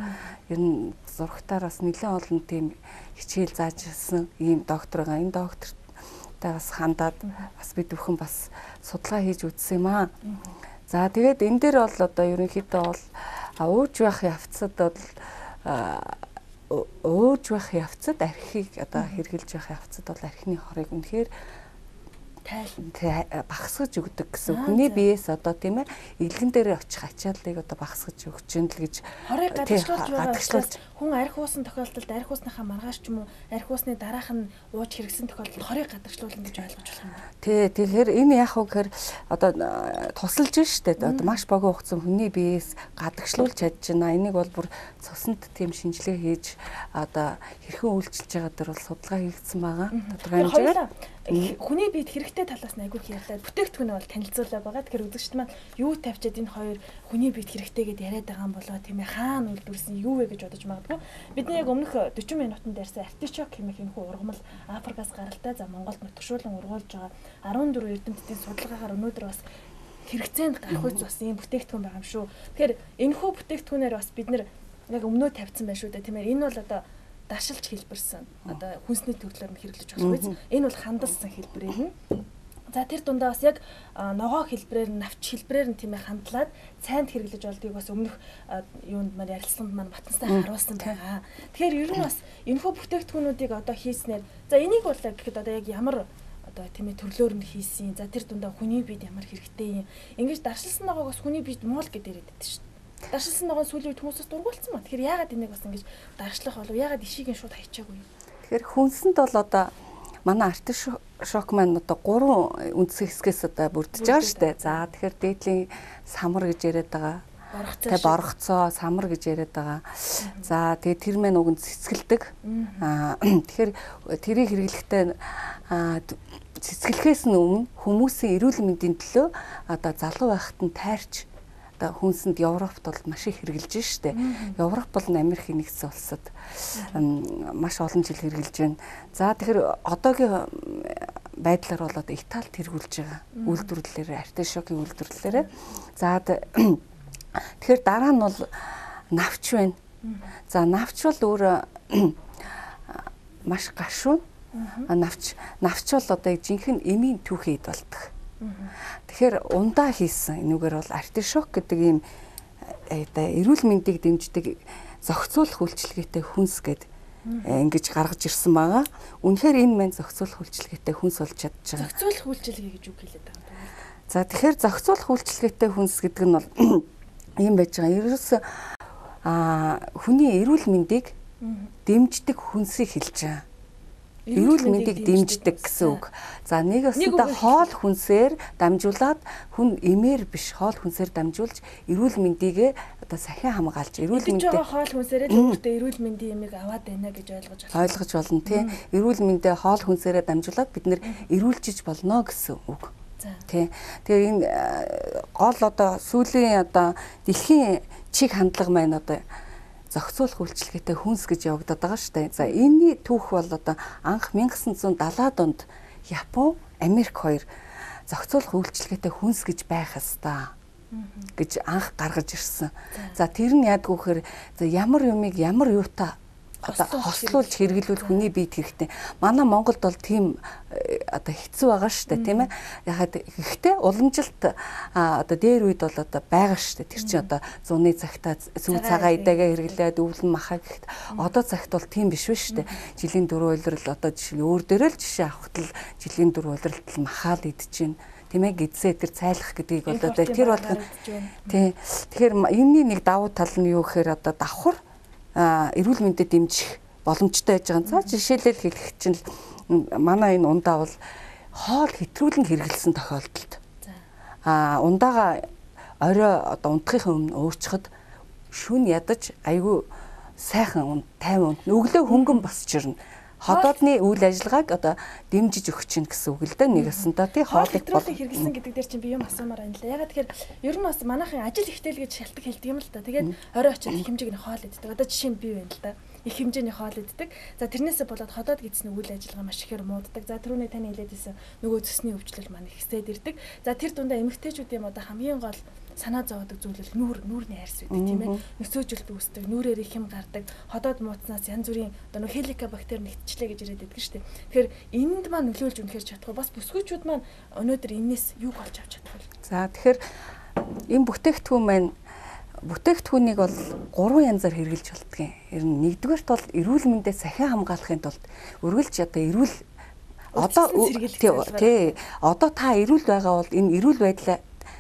Ер нь зурагтаар бас нэлээд олон тийм хичээл зааж ирсэн ийм доктор байгаа. Энэ доктортай бас хандаад бас бид бүхэн бас судалгаа хийж үзсэн юм аа. За тэгээд энэ дээр бол одоо ерөнхийдөө бол ууж байх явцад бол ууж байх явцад архийг одоо хэрглэж байх явцад бол архины хорыг үнэхээр багасгаж өгдөг гэсэн. Хүний биеэс одоо тийм ээ элгэн дээр очих ачааллыг одоо багасгаж өгч юм л гэж хорыг гадагшлуулж байгаа учраас хүн арх уусан тохиолдолд арх уусныхаа маргааш ч юм уу арх уусны дараах нь ууж хэрэгсэн тохиолдолд хорыг гадагшлуулна гэж ойлгож болох юм байна. Тий, тэгэхээр энэ яах вэ гэхээр одоо тусалж штэ одоо маш богино хугацаанд хүний биеэс гадагшлуулж чадж байна. Энийг бол бүр цуснд тийм шинжилгээ хийж одоо хэрхэн үйлчилж байгаа дээр бол судалгаа хийгдсэн байгаа. Тодорхой хэмжээгээр хүний биед хэрэгтэй талаас нь айгүй их ярьлаа. Бүтээгдэхүүнээ бол танилцуулаа байгаа. Тэгэхээр үзэгчд маань юу тавьчаад энэ хоёр хүний биед хэрэгтэй гэдээ яриад байгаа юм болоо тийм ээ хаана үйлдвэрлэсэн юу вэ гэж бодож магадгүй. Бидний яг өмнөх 40 минутанд ярьсан артишок хэмээх энэхүү ургамал Африкаас гаралтай за Монголд нутагшуулан ургуулж байгаа 14 эрдэмтдийн судалгаагаар өнөөдөр бас хэрэгцээнд гарах үз бас ийм бүтээгдэхүүн байгаа юм шүү. Тэгэхээр энэхүү бүтээгдэхүүнээр бас бид нэр яг өмнөө тавьсан байх шүү дээ. Тийм ээ энэ бол одоо даршилж хэлбэрсэн. Одоо хүнсний төрлөөр нь хэрэглэж болох үз. Энэ бол хандалсан хэлбэрээр нь. За тэр дундаа бас яг ногоо хэлбэрээр нь навч хэлбэрээр нь тийм ээ хандлаад цайнд хэрэглэж болдгийг бас өмнөх юунд маань ярилцлаганд маань батанстай харуулсан байгаа. Тэгэхээр ер нь бас энэхүү бүтээгдэхүүнүүдийг одоо хийснээр за энийг бол гэхэд одоо яг ямар одоо тийм ээ төрлөөр нь хийсэн. За тэр дундаа хүний биед ямар хэрэгтэй юм. Ингэж даршилсан ногоог бас хүний биед муул гэдээ яриад байдаг шүү дээ. Даршилсан ногоон сүүлийн үед хүмүүсээс дургуулсан ба. Тэгэхээр яагаад энийг бас ингэж даршлах болов? Яагаад ишийг нь шууд хайчаагүй юм? Тэгэхээр хүнсэнд бол одоо манай артишок маань одоо гурван үндсэн хэсгээс одоо бүрдэж байгаа шүү дээ. За тэгэхээр дээдлийн самар гэж яриад байгаа. Боргоцоо. Тэ боргоцоо, самар гэж яриад байгаа. За тэгээ тэр мэн уг нь цэцгэлдэг. Тэгэхээр тэрийг хэрэглэхдээ цэцгэлэхээс нь өмнө хүмүүсийн эрүүл мэндийн төлөө одоо залуу байхад нь тайрч одоо хүнсэнд Европт бол маш их хэрэглэж штэ. Европ бол Америк нэгдсэн улсад маш олон жил хэрэглэж байна. За тэгэхээр одоогийн байдлаар бол одоо Италид хэрэглэж байгаа үйлдвэрлэлээр, артишокийн үйлдвэрлэлээр. За тэгэхээр дараа нь бол навч байна. За навч бол өөрөө маш гашуун. Навч бол одоо жинхэнэ эмийн түүхий эд болдог. Тэгэхээр ундаа хийсэн энүүгээр бол артишок гэдэг ийм одоо эрүүл мэндийг дэмждэг зохицуулах үйлчилгээтэй хүнс гэд ингэж гаргаж ирсэн байгаа. Үнэхээр энэ маань зохицуулах үйлчилгээтэй хүнс болж чадж байгаа. Зохицуулах үйлчилгээ гэж үг хэлээд байгаа юм. За тэгэхээр зохицуулах үйлчилгээтэй хүнс гэдэг нь бол ийм байж байгаа. Ерөөсөө хүний эрүүл мэндийг Дэмждэг хүнсийг хэлж байгаа. Эрүүл мэндийг дэмждэг гэсэн үг. За нэг өсөндөө хоол хүнсээр дамжуулаад хүн эмээр биш хоол хүнсээр дамжуулж эрүүл мэндийг одоо сахин хамгаалж эрүүл мэндийг хоол хүнсээрээ л өөртөө эрүүл мэндийн эмийг аваад байна гэж ойлгож байна. Ойлгож болно тий. Эрүүл мэндээ хоол хүнсээрээ дамжуулаад бид нэр эрүүлжиж болно гэсэн үг. Тий. Тэгээ энэ гол одоо сүүлийн одоо дэлхийн чиг хандлага маань одоо зохицуулах үйлчилгээтэй хүнс гэж явагдаад байгаа шүү дээ. За энэний түүх бол одоо анх 1970-аад онд Япон, Америк хоёр зохицуулах үйлчилгээтэй хүнс гэж байх ёстой гэж анх гаргаж ирсэн. За тэр нь яадгүй гэхээр за ямар юмыг ямар юутай одоо хослуулж хэрэглүүл хүний биед хэрэгтэй. Манай Монголд бол тийм одоо хэцүү байгаа шүү дээ, тийм ээ. Яхад гэхдээ уламжилт одоо дээр үед бол одоо байгаа шүү дээ. Тэр чинь одоо зуны цагтаа сүү цагаан идэгээ хэрэглээд өвлөн махаа гэхэд одоо цагт бол тийм биш шүү дээ. Жилийн 4 улирал одоо жишээ өөр дээрээ л жишээ авахт л жилийн 4 улиралд л махаал идэж байна. Тийм ээ, гидсээ тэр цайлах гэдгийг бол одоо тэр болгон тий. Тэгэхээр энэний нэг давуу тал нь юу гэхээр одоо давхар эрүүл мэндэд дэмжих боломжтой байж байгаа. За жишээлбэл хэлэх чинь манай энэ ундаа бол хоол хэтрүүлэн хэрэглэсэн тохиолдолд ундаага орой одоо унтахын өмнө уурчхад шүн ядаж айгүй сайхан тайван унтна. Өглөө хөнгөн босч ирнэ. Ходоодны үйл ажиллагааг одоо дэмжиж өгч чинь гэсэн үг л дээ. Нэг ёсондоо тий хоолыг хэтрүүлэн хэрэглэсэн гэдэг дээр чинь би юм асуумаар байна л да. Ягаад тэгэхээр ер нь бас манайхан ажил ихтэл гэж шалтгаан хэлдэг юм л да. Тэгээд орой очиод их хэмжээний хоол иддэг. Одоо жишээ нь би байна л да. Их хэмжээний хоол иддэг. За тэрнээсээ болоод ходоод гэдсний үйл ажиллагаа маш ихээр мууддаг. За түрүүний таны хэлээд ирсэн нөгөө цөсний өвчлөл маань ихсээд ирдэг. За тэр дундаа эмэгтэйчүүдийн одоо хамгийн гол санаа зовоодог зүйл бол нүүрний арьс байдаг тийм ээ. Нөсөөжилт үүсдэг, нүүрээр их юм гардаг, ходоод мууцнаас янз бүрийн одоо нөх хеликобактер нэгтчлээ гэж ирээд байдаг шүү дээ. Тэгэхээр энэнд маань нөлөөлж үнэхээр чадахгүй. Бас бүсгүйчүүд маань өнөөдөр энэс юуг олж авч чадах вэ? За тэгэхээр энэ бүтээгдэхүүн маань бүтээгдэхүүнийг бол гурван янзаар хэрэглэж болдгийг. Ер нь нэгдүгээрт бол эрүүл мэндээ сахин хамгаалахын тулд үргэлж одоо эрүүл одоо тий одоо та эрүүл байгаа бол энэ эрүүл байдлаа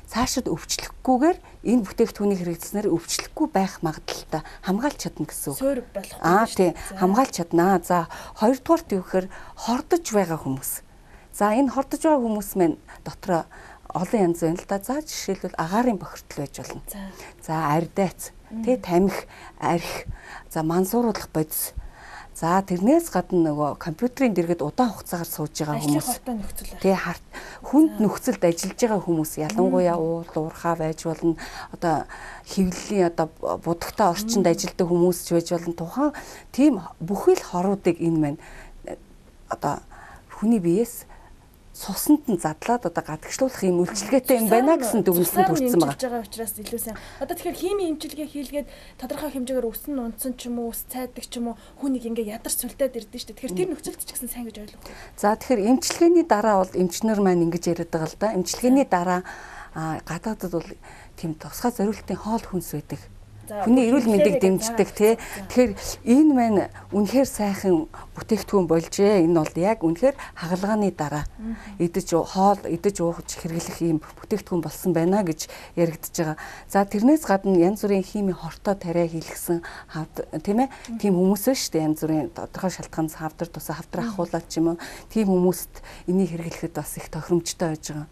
цаашид өвчлөхгүйгээр энэ бүтээгдэхүүнийг хэрэглэснээр өвчлөхгүй байх магадлалтай хамгаалж чадна гэсэн үг. Суур болохгүй. Тий, хамгаалж чаднаа. За, хоёрдугаарт юу гэхээр хордож байгаа хүмүүс. За, энэ хордож байгаа хүмүүс маань дотроо олон янз байна л да. За, жишээлбэл агаарын бохирдол байж болно. За, ардайц, тий, тамхи, арх, за, мансууруулах бодис. За тэрнээс гадна нөгөө компьютерийн дэргэд удаан хугацаагаар сууж байгаа хүмүүс. Тий харт хүнд нөхцөлд ажиллаж байгаа хүмүүс ялангуяа уул уурхаа байж болно. Одоо хэвлэлийн одоо будагтай орчинд ажилладаг хүмүүс ч байж болно. Тухайн тийм бүхий л хоруудыг энэ маань одоо хүний биеэс цуснд нь задлаад одоо гадагшлуулах юм үйлчилгээтэй юм байна гэсэн дүгнэлтэнд хүрсэн байгаа. Байгаа учраас илүү сайн. Одоо тэгэхээр химийн эмчилгээ хийлгээд тодорхой хэмжээгээр үс нь унтсан ч юм уу, үс цайдаг ч юм уу, хүн нэг ингээ ядарч сүлдээд ирдэ шүү дээ. Тэгэхээр тэр нөхцөлд ч гэсэн сайн гэж ойлгох. За тэгэхээр эмчилгээний дараа бол эмчнэр маань ингэж яриад байгаа л да. Эмчилгээний дараа гадаадад бол тийм тусгай зориултын хоол хүнс байдаг. Хүний эрүүл мэндийг дэмждэг тий. Тэгэхээр энэ маань үнэхээр сайхан бүтээгдэхүүн болжээ. Энэ бол яг үнэхээр хагалгааны дараа идэж хоол идэж уух хэрэглэх ийм бүтээгдэхүүн болсон байна гэж яригдж байгаа. За тэрнээс гадна янз бүрийн химийн хортой тариа хийлгсэн тийм ээ. Тийм хүмүүс шүү дээ. Янз бүрийн тодорхой шалтгаанаас хавдар тусаа хавдар ахуулаад ч юм уу. Тийм хүмүүст энийг хэрэглэхэд бас их тохиромжтой байж байгаа.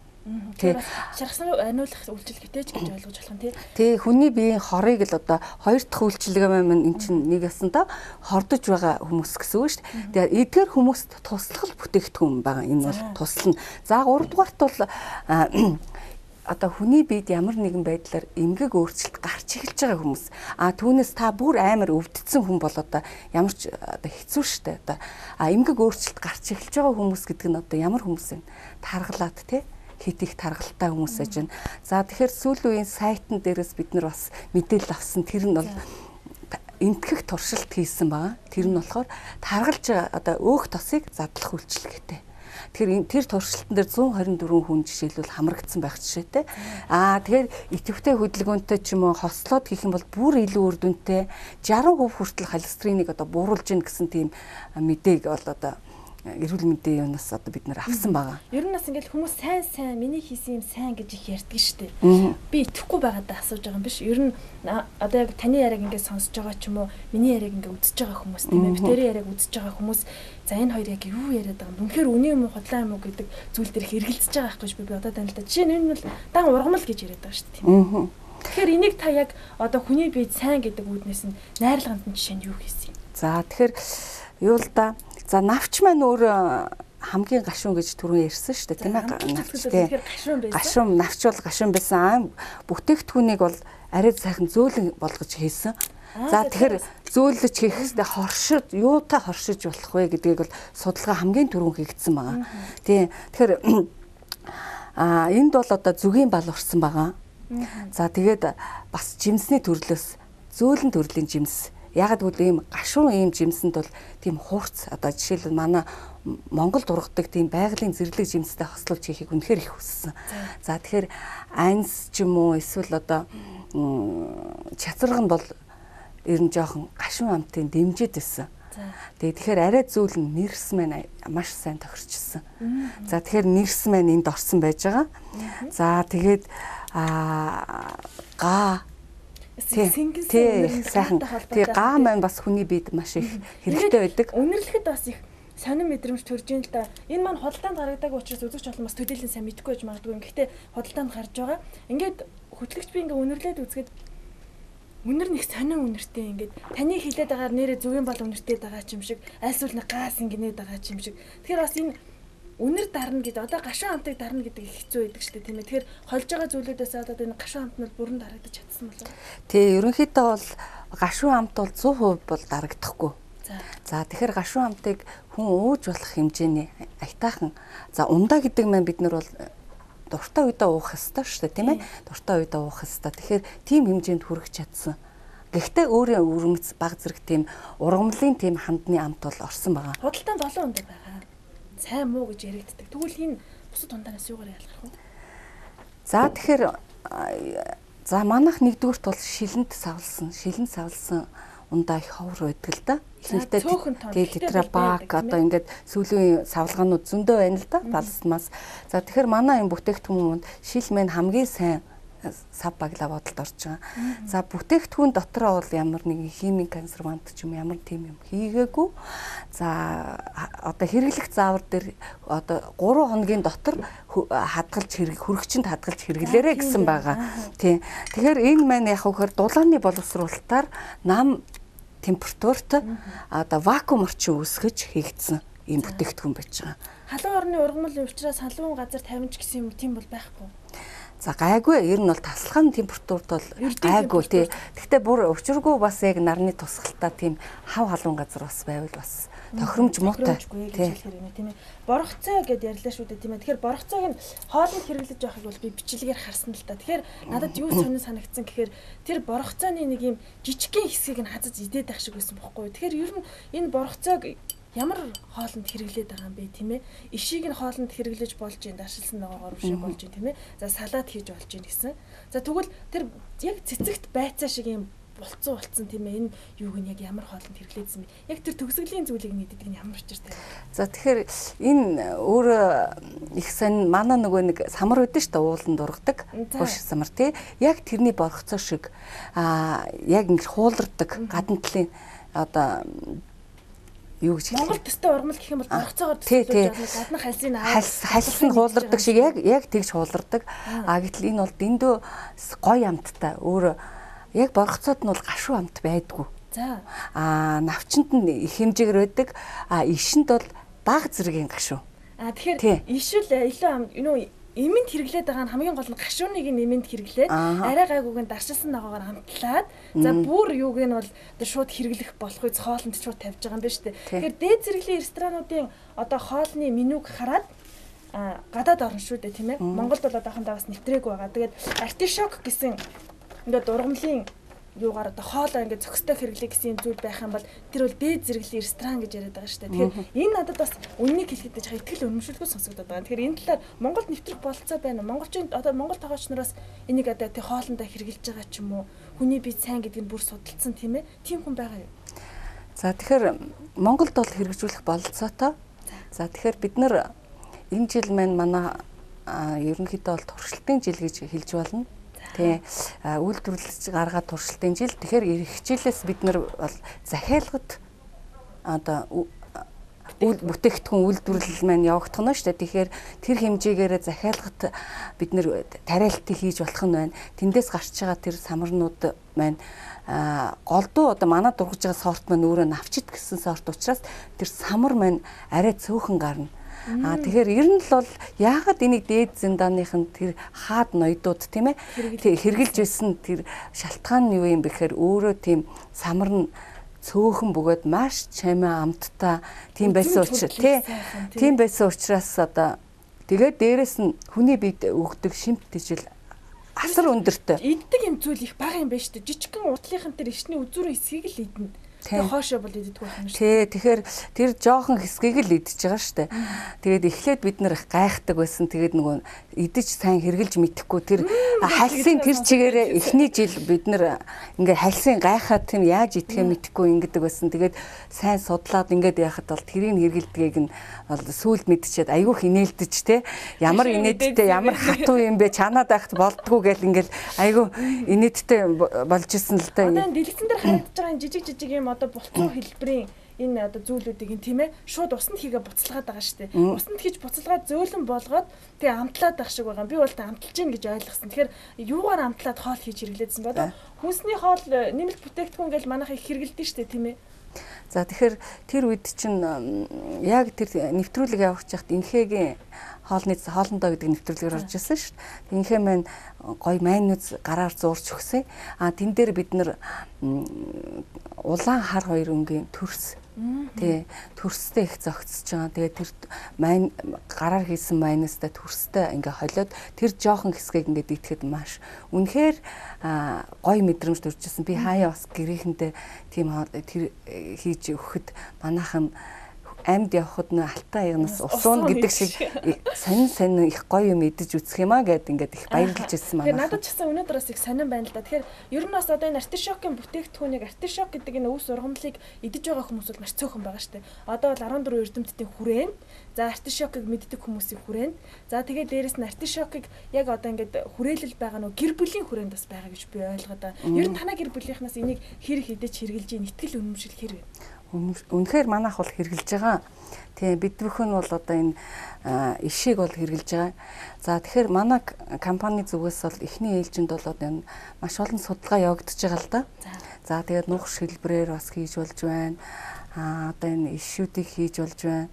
Тий. Шархсан аниулах үйлчилгээтэй ч гэж ойлгож болох юм тий. Тий, хүний биеийн хорыг л одоо хоёр дахь үйлчилгээ маань эн чинь нэг ясандаа хордож байгаа хүмүүс гэсэн үг шүү дээ. Тэгээ эдгээр хүмүүст туслах бүтээгдэхүүн байгаа. Энэ бол туслана. За гуравдугаарт бол одоо хүний биед ямар нэгэн байдлаар эмгэг өөрчлөлт гарч эхэлж байгаа хүмүүс. А түүнээс та бүр амар өвдсөн хүн бол одоо ямар ч одоо хэцүү шттэ одоо. А эмгэг өөрчлөлт гарч эхэлж байгаа хүмүүс гэдэг нь одоо ямар хүмүүс вэ? Таргалаад тий хит их таргалтай хүмүүс байж байна. За тэгэхээр сүүлийн үеийн сайтн дээрээс бид нар бас мэдээлэл авсан. Тэр нь бол энтгэх туршилт хийсэн байгаа. Тэр нь болохоор таргалж одоо өөх тосыг задлах үйлчилгээтэй. Тэгэхээр тэр туршилтан дээр 124 хүн жишээлбэл хамрагдсан байх жишээтэй. Аа тэгэхээр идэвхтэй хөдөлгөөнтэй ч юм уу хослоод хийх юм бол бүр илүү үр дүнтэй 60% хүртэл холестериныг одоо бууруулж гин гэсэн тийм мэдээг бол одоо эрүүл мэндийн юунаас одоо бид нар авсан байгаа. Ер нь бас ингээл хүмүүс сайн сайн миний хийсэн юм сайн гэж их ярьдаг шүү дээ. Би итгэхгүй байгаадаа асууж байгаа юм биш. Ер нь одоо яг таны яриаг ингээд сонсож байгаа ч юм уу, миний яриаг ингээд үзэж байгаа хүмүүс тийм ээ. Битэрийн яриаг үзэж байгаа хүмүүс за энэ хоёр яг юу яриад байгаа юм? Үнэхээр үний юм уу, худлаа юм уу гэдэг зүйл дээр их эргэлзэж байгаа байхгүй би бодоод байна л да. Жишээ нь энэ бол дан ургамал гэж яриад байгаа шүү дээ. Тийм. Тэгэхээр энийг та яг одоо хүний биед сайн гэдэг үүднээс нь найрлаганд нь жишээ нь юу хийсэн юм? За тэгэхээр юу л да. За навч маань өөр хамгийн гашуун гэж түрүүн ярьсан шүү дээ, тийм ээ. Навч тэгэхээр гашуун байсан. Гашуун навч бол гашуун байсан. Бүтээгдэхүүнийг бол арай сайхан зөөлөн болгож хийсэн. За тэгэхээр зөөлөж хийх хэрэгтэй хоршид юутай хоршиж болох вэ гэдгийг бол судалгаа хамгийн түрүүн хийгдсэн байгаа. Тийм. Тэгэхээр энд бол одоо зүгийн бал орсон байгаа. За тэгээд бас жимсний төрлөөс зөөлөн төрлийн жимс. Ягаад гэвэл ийм гашуун ийм жимсэнд бол тийм хурц одоо жишээлбэл манай Монголд ургадаг тийм байгалийн зэрлэг жимстэй хослуулж хийхийг үнэхээр их хүссэн. За тэгэхээр анс ч юм уу эсвэл одоо чацарга нь бол ер нь жоохон гашуун амтын дэмжиж байсан. Тэгээ тэгэхээр арай зөөлөн нэрс маань маш сайн тохирчсон. За тэгэхээр нэрс маань энд орсон байж байгаа. За тэгээд га сайхан. Тэгээ га маань бас хүний биед маш их хэрэгтэй байдаг. Үнэрлэхэд бас их сонин мэдрэмж төрж ийн л да. Энэ маань худалдаанд гаргадаг учраас үзэгч олон бас төдийлөн сайн мэдэхгүй байж магадгүй. Гэхдээ худалдаанд гарч байгаа. Ингээд хөтлөгч би ингээд үнэрлээд үзгээд үнэр нэг сонин үнэртэй ингээд таны хилээд байгаагаар нэрээ зүгийн бол үнэртэй байгаа ч юм шиг альсвал нэг газ ингэнээд байгаа ч юм шиг. Тэгэхээр бас энэ үнэр дарна гэдэг одоо гашуун амтыг дарна гэдэг их хэцүү байдаг шүү дээ, тийм ээ. Тэгэхээр холж байгаа зүйлүүдээс болоод энэ гашуун амт нь бол бүрэн дарагдаж чадсан болов уу? Тий, ерөнхийдөө бол гашуун амт бол 100% бол дарагдахгүй. За тэгэхээр гашуун амтыг хүн ууж болох хэмжээний аятайхан. За ундаа гэдэг маань бид нар бол дуртай үедээ уух ёстой шүү дээ, тийм ээ. Дуртай үедээ уух ёстой. Тэгэхээр тийм хэмжээнд хүрэх чадсан. Гэхдээ өөрийн өвөрмөц баг зэрэг тийм ургамлын тийм хандны амт бол орсон байгаа. Худалдаанд олон ундаа байгаа. Сайн муу гэж яригддаг. Тэгвэл энэ бусад ундаанаас юугаар ялгарх вэ? За тэгэхээр за манайх нэгдүгüрт бол шилэнд савлсан, шилэнд савлсан ундаа их ховор байдаг л да. Ихэнхдээ тэгээ тетрабак одоо ингээд сүүлийн савлгаанууд зөндөө байна л да. Балснаас. За тэгэхээр манай энэ бүтээгдэхүүн шил мэн хамгийн сайн сав баглаа бодолд орж байгаа. За бүтээгдэхүүн дотроо бол ямар нэгэн химийн консервант ч юм ямар тийм юм хийгээгүй. За одоо хэрэглэх заавар дээр одоо 3 хоногийн дотор хадгалж хөргөчөнд хадгалж хэрэглээрэй гэсэн байгаа. Тийм. Тэгэхээр энэ маань яг хөхөр дулааны боловсруулалтаар нам температурт одоо вакуум орчин үүсгэж хийгдсэн ийм бүтээгдэхүүн байж байгаа. Халуун орны ургамал учраас халуун газар тавимж гэсэн юм тийм бол байхгүй. За гайгүй, ер нь бол тасалгааны температурт бол гайгүй тий. Гэхдээ бүр өвчргүй бас яг нарны тусгалтай тийм хав халуун газар бас байвал бас тохиромж муутай тий. Тийм ээ. Боргоцой гэдээ ярьлаа шүү дээ тийм ээ. Тэгэхээр боргоцойг нь хоолнд хэрэглэж байхыг бол би бичлэгээр харсан л та. Тэгэхээр надад юу сонин санагдсан гэхээр тэр боргоцойны нэг юм жижигхэн хэсгийг нь хазаж идээд байх шиг байсан бохгүй юу. Тэгэхээр ер нь энэ боргоцойг ямар хоолнд хэрэглээд байгаа юм бэ тийм ээ? Ишийг нь хоолнд хэрэглэж болж ийн, даршилсан ногоогоор бишээ болж ийн тийм ээ. За салат хийж болж ийн гэсэн. За тэгвэл тэр яг цэцэгт байцаа шиг юм болцсон болцсон тийм ээ. Энэ юуг нь яг ямар хоолнд хэрэглээдсэн бэ? Яг тэр төгсгөлийн зүйлийг нь иддэг нь ямар учиртай вэ? За тэгэхээр энэ өөрөө их сонь манай нөгөө нэг самар өгдөн шүү дээ, ууланд ургадаг. Буш самар тий. Яг тэрний боргоцоо шиг яг ингэ хуулардаг гадна талын одоо юу гэж Монгол төстэй ургамал гэх юм бол боргоцоогоор төсөөлж байгаа гаднах хальсын хальс нь хуулардаг шиг яг тэгж хуулардаг. А гэтэл энэ бол дэндүү гоё амттай. Өөрөө яг боргоцоод нь бол гашуу амт байдгүй. За. А навчанд нь их хэмжээгээр байдаг. А ишинд бол баг зэргийн гашуу. А тэгэхээр ишвэл илүү ам нөө эмэнд хэрэглээд байгаа нь хамгийн гол нь гашууныг нь эмэнд хэрэглээд арай гайгүйг нь даршилсан ногоогоор амтлаад за бүр юуг нь бол шууд хэрэглэх болохгүй хоолнд шууд тавьж байгаа юм байна шүү дээ. Тэгэхээр дээд зэрэглэлийн ресторануудын одоо хоолны менюг хараад гадаад орно шүү дээ тийм ээ. Монголд бол одоохондоо бас нэвтрээгүй байгаа. Тэгээд артишок гэсэн ингээд ургамлын юугаар одоо хоолоо ингээд зохистой хэрэглэе гэсэн зүйл байх юм бол тэр бол дээд зэрэглэлийн ресторан гэж яриад байгаа шүү дээ. Тэгэхээр энэ надад бас үннийг хэлэхэд жаа итгэл үнэмшилгүй сонсогдоод байгаа. Тэгэхээр энэ талаар Монголд нэвтрэх бололцоо байна уу? Монголчин одоо Монгол тогооч нараас энийг одоо тэг хоолндоо хэрэглэж байгаа ч юм уу? Хүний бие сайн гэдгийг бүр судалсан тийм ээ. Тийм хүн байгаа юу? За тэгэхээр Монголд бол хэрэгжүүлэх бололцоотой. За тэгэхээр бид нар энэ жил маань манай ерөнхийдөө бол туршилтын жил гэж хэлж болно. Тий, үйлдвэрлэж гаргаад туршилтын жил. Тэгэхээр ирэх жилээс бид нар бол захиалгад одоо бүтээгдэхүүн үйлдвэрлэл маань явагдах нь шүү дээ. Тэгэхээр тэр хэмжээгээрээ захиалгад бид нэр тариалтыг хийж болох нь байна. Тэндээс гарч байгаа тэр самарнууд маань голдуу одоо манай дургаж байгаа сорт маань өөрөө навчит гэсэн сорт учраас тэр самар маань арай цөөхөн гарна. А тэгэхээр ер нь л бол яагаад энийг дээд зинданыхын тэр хаад ноёдууд тийм хэрглэж байсан тэр шалтгаан нь юу юм бэ гэхээр өөрөө тийм самар нь цөөхөн бөгөөд маш чамин амттай тийм байсан учраас тийм байсан учраас одоо тэгээд дээрэс нь хүний бид өгдөг шимт тижил асар өндөртэй иддэг юм зүйл их бага юм байна шүү дээ. Жижигхэн утлынхан тэр ишний үзүүрийн хэсгийг л идэнэ. Тэгээ хоошоо бол иддэг байх юм шүү. Тий, тэгэхээр тэр жоохон хэсгийг л идэж байгаа шүү дээ. Тэгээд эхлээд бид нар их гайхдаг байсан. Тэгээд нөгөө идэж сайн хэрглэж мэдэхгүй тэр хальсын тэр чигээрээ эхний жил бид нар ингээ хальсын гайхаад тийм яаж идэхээ мэдэхгүй ингэдэг байсан. Тэгээд сайн судлаад ингээд яхад бол тэрийг хэргэлдгийг нь бол сүүлд мэдчихэд айгүйх инээлдэж те ямар инээдтэй ямар хатуу юм бэ чанаад байхад болдгоо гэл ингээл айгүй инээдтэй болж исэн л да. Одоо энэ дэлгэцэн дээр харагдаж байгаа жижиг жижиг юм одоо бултуу хэлбэрийн энэ одоо зүйлүүдийг нь тийм шууд усанд хийгээ буцалгаад байгаа шүү дээ. Усанд хийж буцалгаад зөөлөн болгоод тэгээ амтлаад байх шиг байгаа. Би бол тэ амталж гин гэж ойлгосон. Тэгэхээр юугаар амтлаад хоол хийж хэрэглээдсэн бэ? Одоо хүнсний хоол нэмэлт бүтээгдэхүүн гэж манайх их хэрэгэлдэж шүү дээ тийм. За тэгэхээр тэр үед чинь яг тэр нэвтрүүлэг явуулж байхад инхэгийн хоолны хоолндоо гэдэг нэвтрүүлгээр орж ирсэн шүү дээ. Инхээ маань гоё майнуз гараар зуурч өгсөн. А тэн дээр бид нар улаан хар хоёр өнгийн төрс тий төрстэй их зогцож байгаа. Тэгээд тэр майн гараар хийсэн майнастай төрстэй ингээ холиод тэр жоохон хэсгийг ингээд идэхэд маш үнэхээр гоё мэдрэмж төржсэн. Би хаяа бас гэрээхэндээ тийм тэр хийж өгөхөд манайхан амьд явхад нөө алтан аягнаас усуун гэдэг шиг сонин сонин их гоё юм идэж үзэх юм а гэд ингээд их баярлж ирсэн манай. Тэгэхээр надад ч гэсэн өнөөдөр бас их сонин байна л да. Тэгэхээр ер нь бас одоо энэ артишокийн бүтээгдэхүүнийг артишок гэдэг энэ өвс ургамлыг идэж байгаа хүмүүс бол маш цөөхөн байгаа шүү дээ. Одоо бол 14 эрдэмтдийн хүрээнд, за артишокийг мэддэг хүмүүсийн хүрээнд, за тэгээд дээрэс нь артишокийг яг одоо ингээд хүрээлэл байгаа нөө гэр бүлийн хүрээнд бас байгаа гэж би ойлгоод байгаа. Ер нь танай гэр бүлийнхнаас энийг хэр их идэж хэрэглэж ийн итгэл үнэмшил хэр вэ? Үнэхээр манайх бол хэрглэж байгаа. Тийм бид бүхэн бол одоо энэ ишийг бол хэрглэж байгаа. За тэгэхээр манай компани зүгээс бол эхний ээлжинд бол энэ маш олон судалгаа явагдаж байгаа л да. За тэгээд нугас хэлбэрээр бас хийж болж байна. Одоо энэ ишүүдийг хийж болж байна.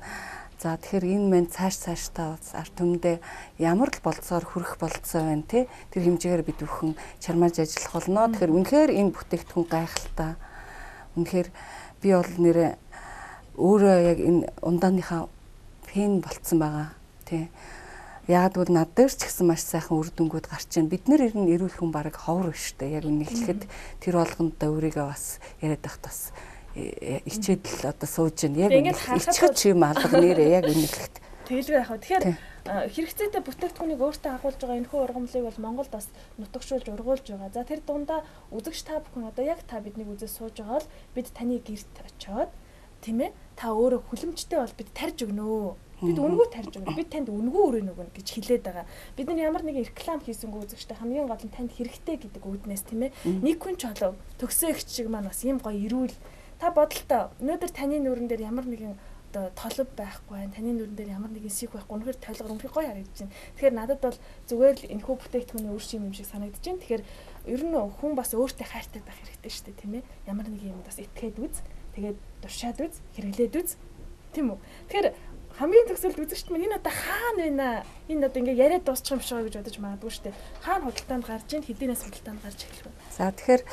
За тэгэхээр энэ мэн цааш цаашдаа ард түмэндээ ямар л болцоор хүрэх болцоо байна те. Тэр хэмжээгээр бид бүхэн чармааж ажиллах болно. Тэгэхээр үнэхээр энэ бүтээгдэхүүн гайхалтай. Үнэхээр би бол нэрээ өөрөө яг энэ ундааныхаа фэн болцсон байгаа тий. Яг бол над дээр ч гэсэн маш сайхан үр дүнгууд гарч байна. Бид нэр ер нь эрүүл хүн бараг ховор биш үү? Яг үнэ хэлэхэд тэр болгонд өөрийгөө бас яриад байхад бас ичээд л одоо сууж байна. Яг ичих ч юм алга нэрээ яг үнэ хэлэхэд. Тэгэлгүй яах вэ? Тэгэхээр хэрэгцээтэй бүтээгдэхүүнийг өөртөө агуулж байгаа энэхүү ургамлыг бол Монголд бас нутагшуулж ургуулж байгаа. За тэр дундаа үзэгч та бүхэн одоо яг та биднийг үзээ сууж байгаа бол бид таны гэрт очиод тийм та өөрөө хүлэмжтэй бол бид тарж өгнө. Бид үнэгүй тарж өгнө. Бид танд үнэгүй өрөөн өгнө гэж хэлээд байгаа. Бид нар ямар нэгэн реклам хийсэнгүй үзэгчтэй хамгийн гол нь танд хэрэгтэй гэдэг үүднээс тийм нэг хүн чолов төгсөө ихч шиг маань бас ийм гоё эрүүл та бодолтой өнөөдөр таны нүүрэн дээр ямар нэгэн одоо толов байхгүй байна. Таны нүрэн дээр ямар нэгэн сих байхгүй. Үнэхээр толгор үнэхээр гоё харагдаж байна. Тэгэхээр надад бол зүгээр л энэхүү бүтээгдэхүүний үр шим юм шиг санагдаж байна. Тэгэхээр ер нь хүн бас өөртөө хайртай байх хэрэгтэй шүү дээ, тийм ээ. Ямар нэг юм бас итгээд үз. Тэгээд туршаад үз, хэрэглээд үз. Тийм үү? Тэгэхээр хамгийн төгсөлд үзэгчд минь энэ одоо хаана байна? Энэ одоо ингээ яриад дуусчих юм шиг гэж бодож магадгүй шүү дээ. Хаана худалдаанд гарч ийн, хэдийнээс худалдаанд гарч эхэлэх вэ? За тэгэхээр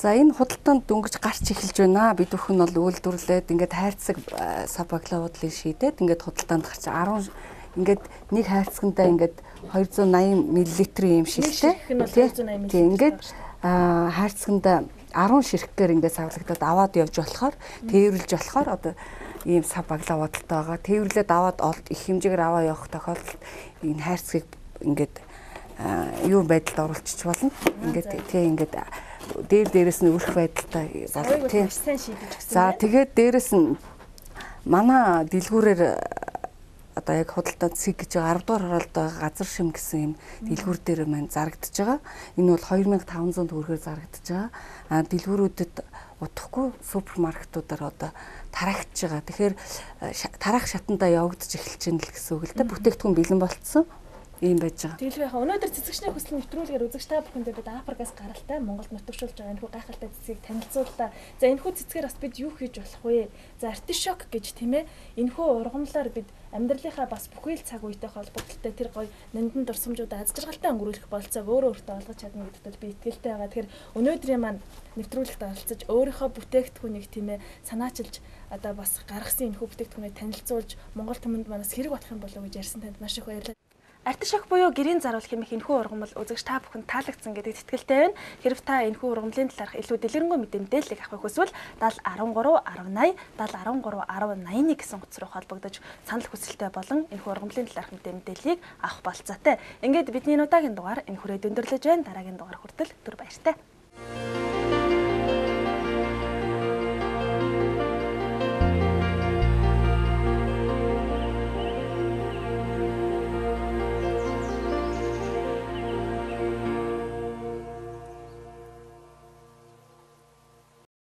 за энэ худалдаанд дөнгөж гарч эхэлж байна. Бид бүхэн бол үйлдвэрлээд ингээд хайрцаг сабаглавуудлыг шийдээд ингээд худалдаанд гарч 10 ингээд нэг хайрцагтаа ингээд 280 мл юм шилтэй. Тийм ингээд хайрцагтаа 10 ширхгээр ингээд савлагдаад аваад явж болохоор тээвэрлж болохоор одоо ийм сав баглаа бодолтой байгаа. Тээвэрлээд аваад их хэмжээгээр аваа явах тохиолдолд энэ хайрцгийг ингээд юу байдалд оруулчих болно. Ингээд тий ингээд дээр дээрээс нь өрх байдалтай болно. Тий. Сайн шийдэж өгсөн. За тэгээд дээрээс нь Манай дэлгүүрээр одоо яг худалдаа цэг гэж байгаа 10 дугаар хороолд байгаа газар шим гэсэн юм дэлгүүр дээр маань зарагдаж байгаа. Энэ бол 2500 төгрөгөөр зарагдаж байгаа. А дэлгүүрүүдэд удахгүй супермаркетуудаар одоо тараагч байгаа. Тэгэхээр тараах шатандаа явагдаж эхэлж байна л гэсэн үг л дээ. Бүтээгдэхүүн бэлэн болцсон ийм байж байгаа. Тэгэлгүй яхаа өнөөдөр цэцэгчний хүсэл нэвтрүүлгээр үзэгч та бүхэндээ бид Африкаас гаралтай Монголд нутагшуулж байгаа энэхүү гайхалтай цэцгийг танилцууллаа. За энэхүү цэцгээр бас бид юу хийж болох вэ? За артишок гэж тийм энэхүү ургамлаар бид амьдралынхаа бас бүхий л цаг үетэй холбогдлолтой тэр гоё нандин дурсамжуудаа аз жаргалтай өнгөрүүлэх болцоог өөрөө өөртөө олгож чадна гэдэгт би итгэлтэй байгаа. Тэгэхээр өнөөдрийн маань нэвтрүүлэгт оролцож өөрийнхөө бүтээгдэхүүнийг тийм санаачилж одоо бас гаргасан энэхүү бүтээгдэхүүнээ танилцуулж Монгол түмэнд манаас хэрэг болох юм болов уу гэж ярьсан танд маш их баярлалаа. Артишок буюу гэрийн заруул хэмээх энэхүү ургамал үзэгч та бүхэнд таалагдсан гэдэгт итгэлтэй байна. Хэрв та энэхүү ургамлын талаарх илүү дэлгэрэнгүй мэдээллийг авахыг хүсвэл 70 13 1080 70 13 1081 гэсэн утас руу холбогдож санал хүсэлтээ болон энэхүү ургамлын талаарх мэдээллийг авах болцоотой. Ингээд бидний удаагийн дугаар энэ хүрээд өндөрлөж байна. Дараагийн дугаар хүртэл түр баяртай.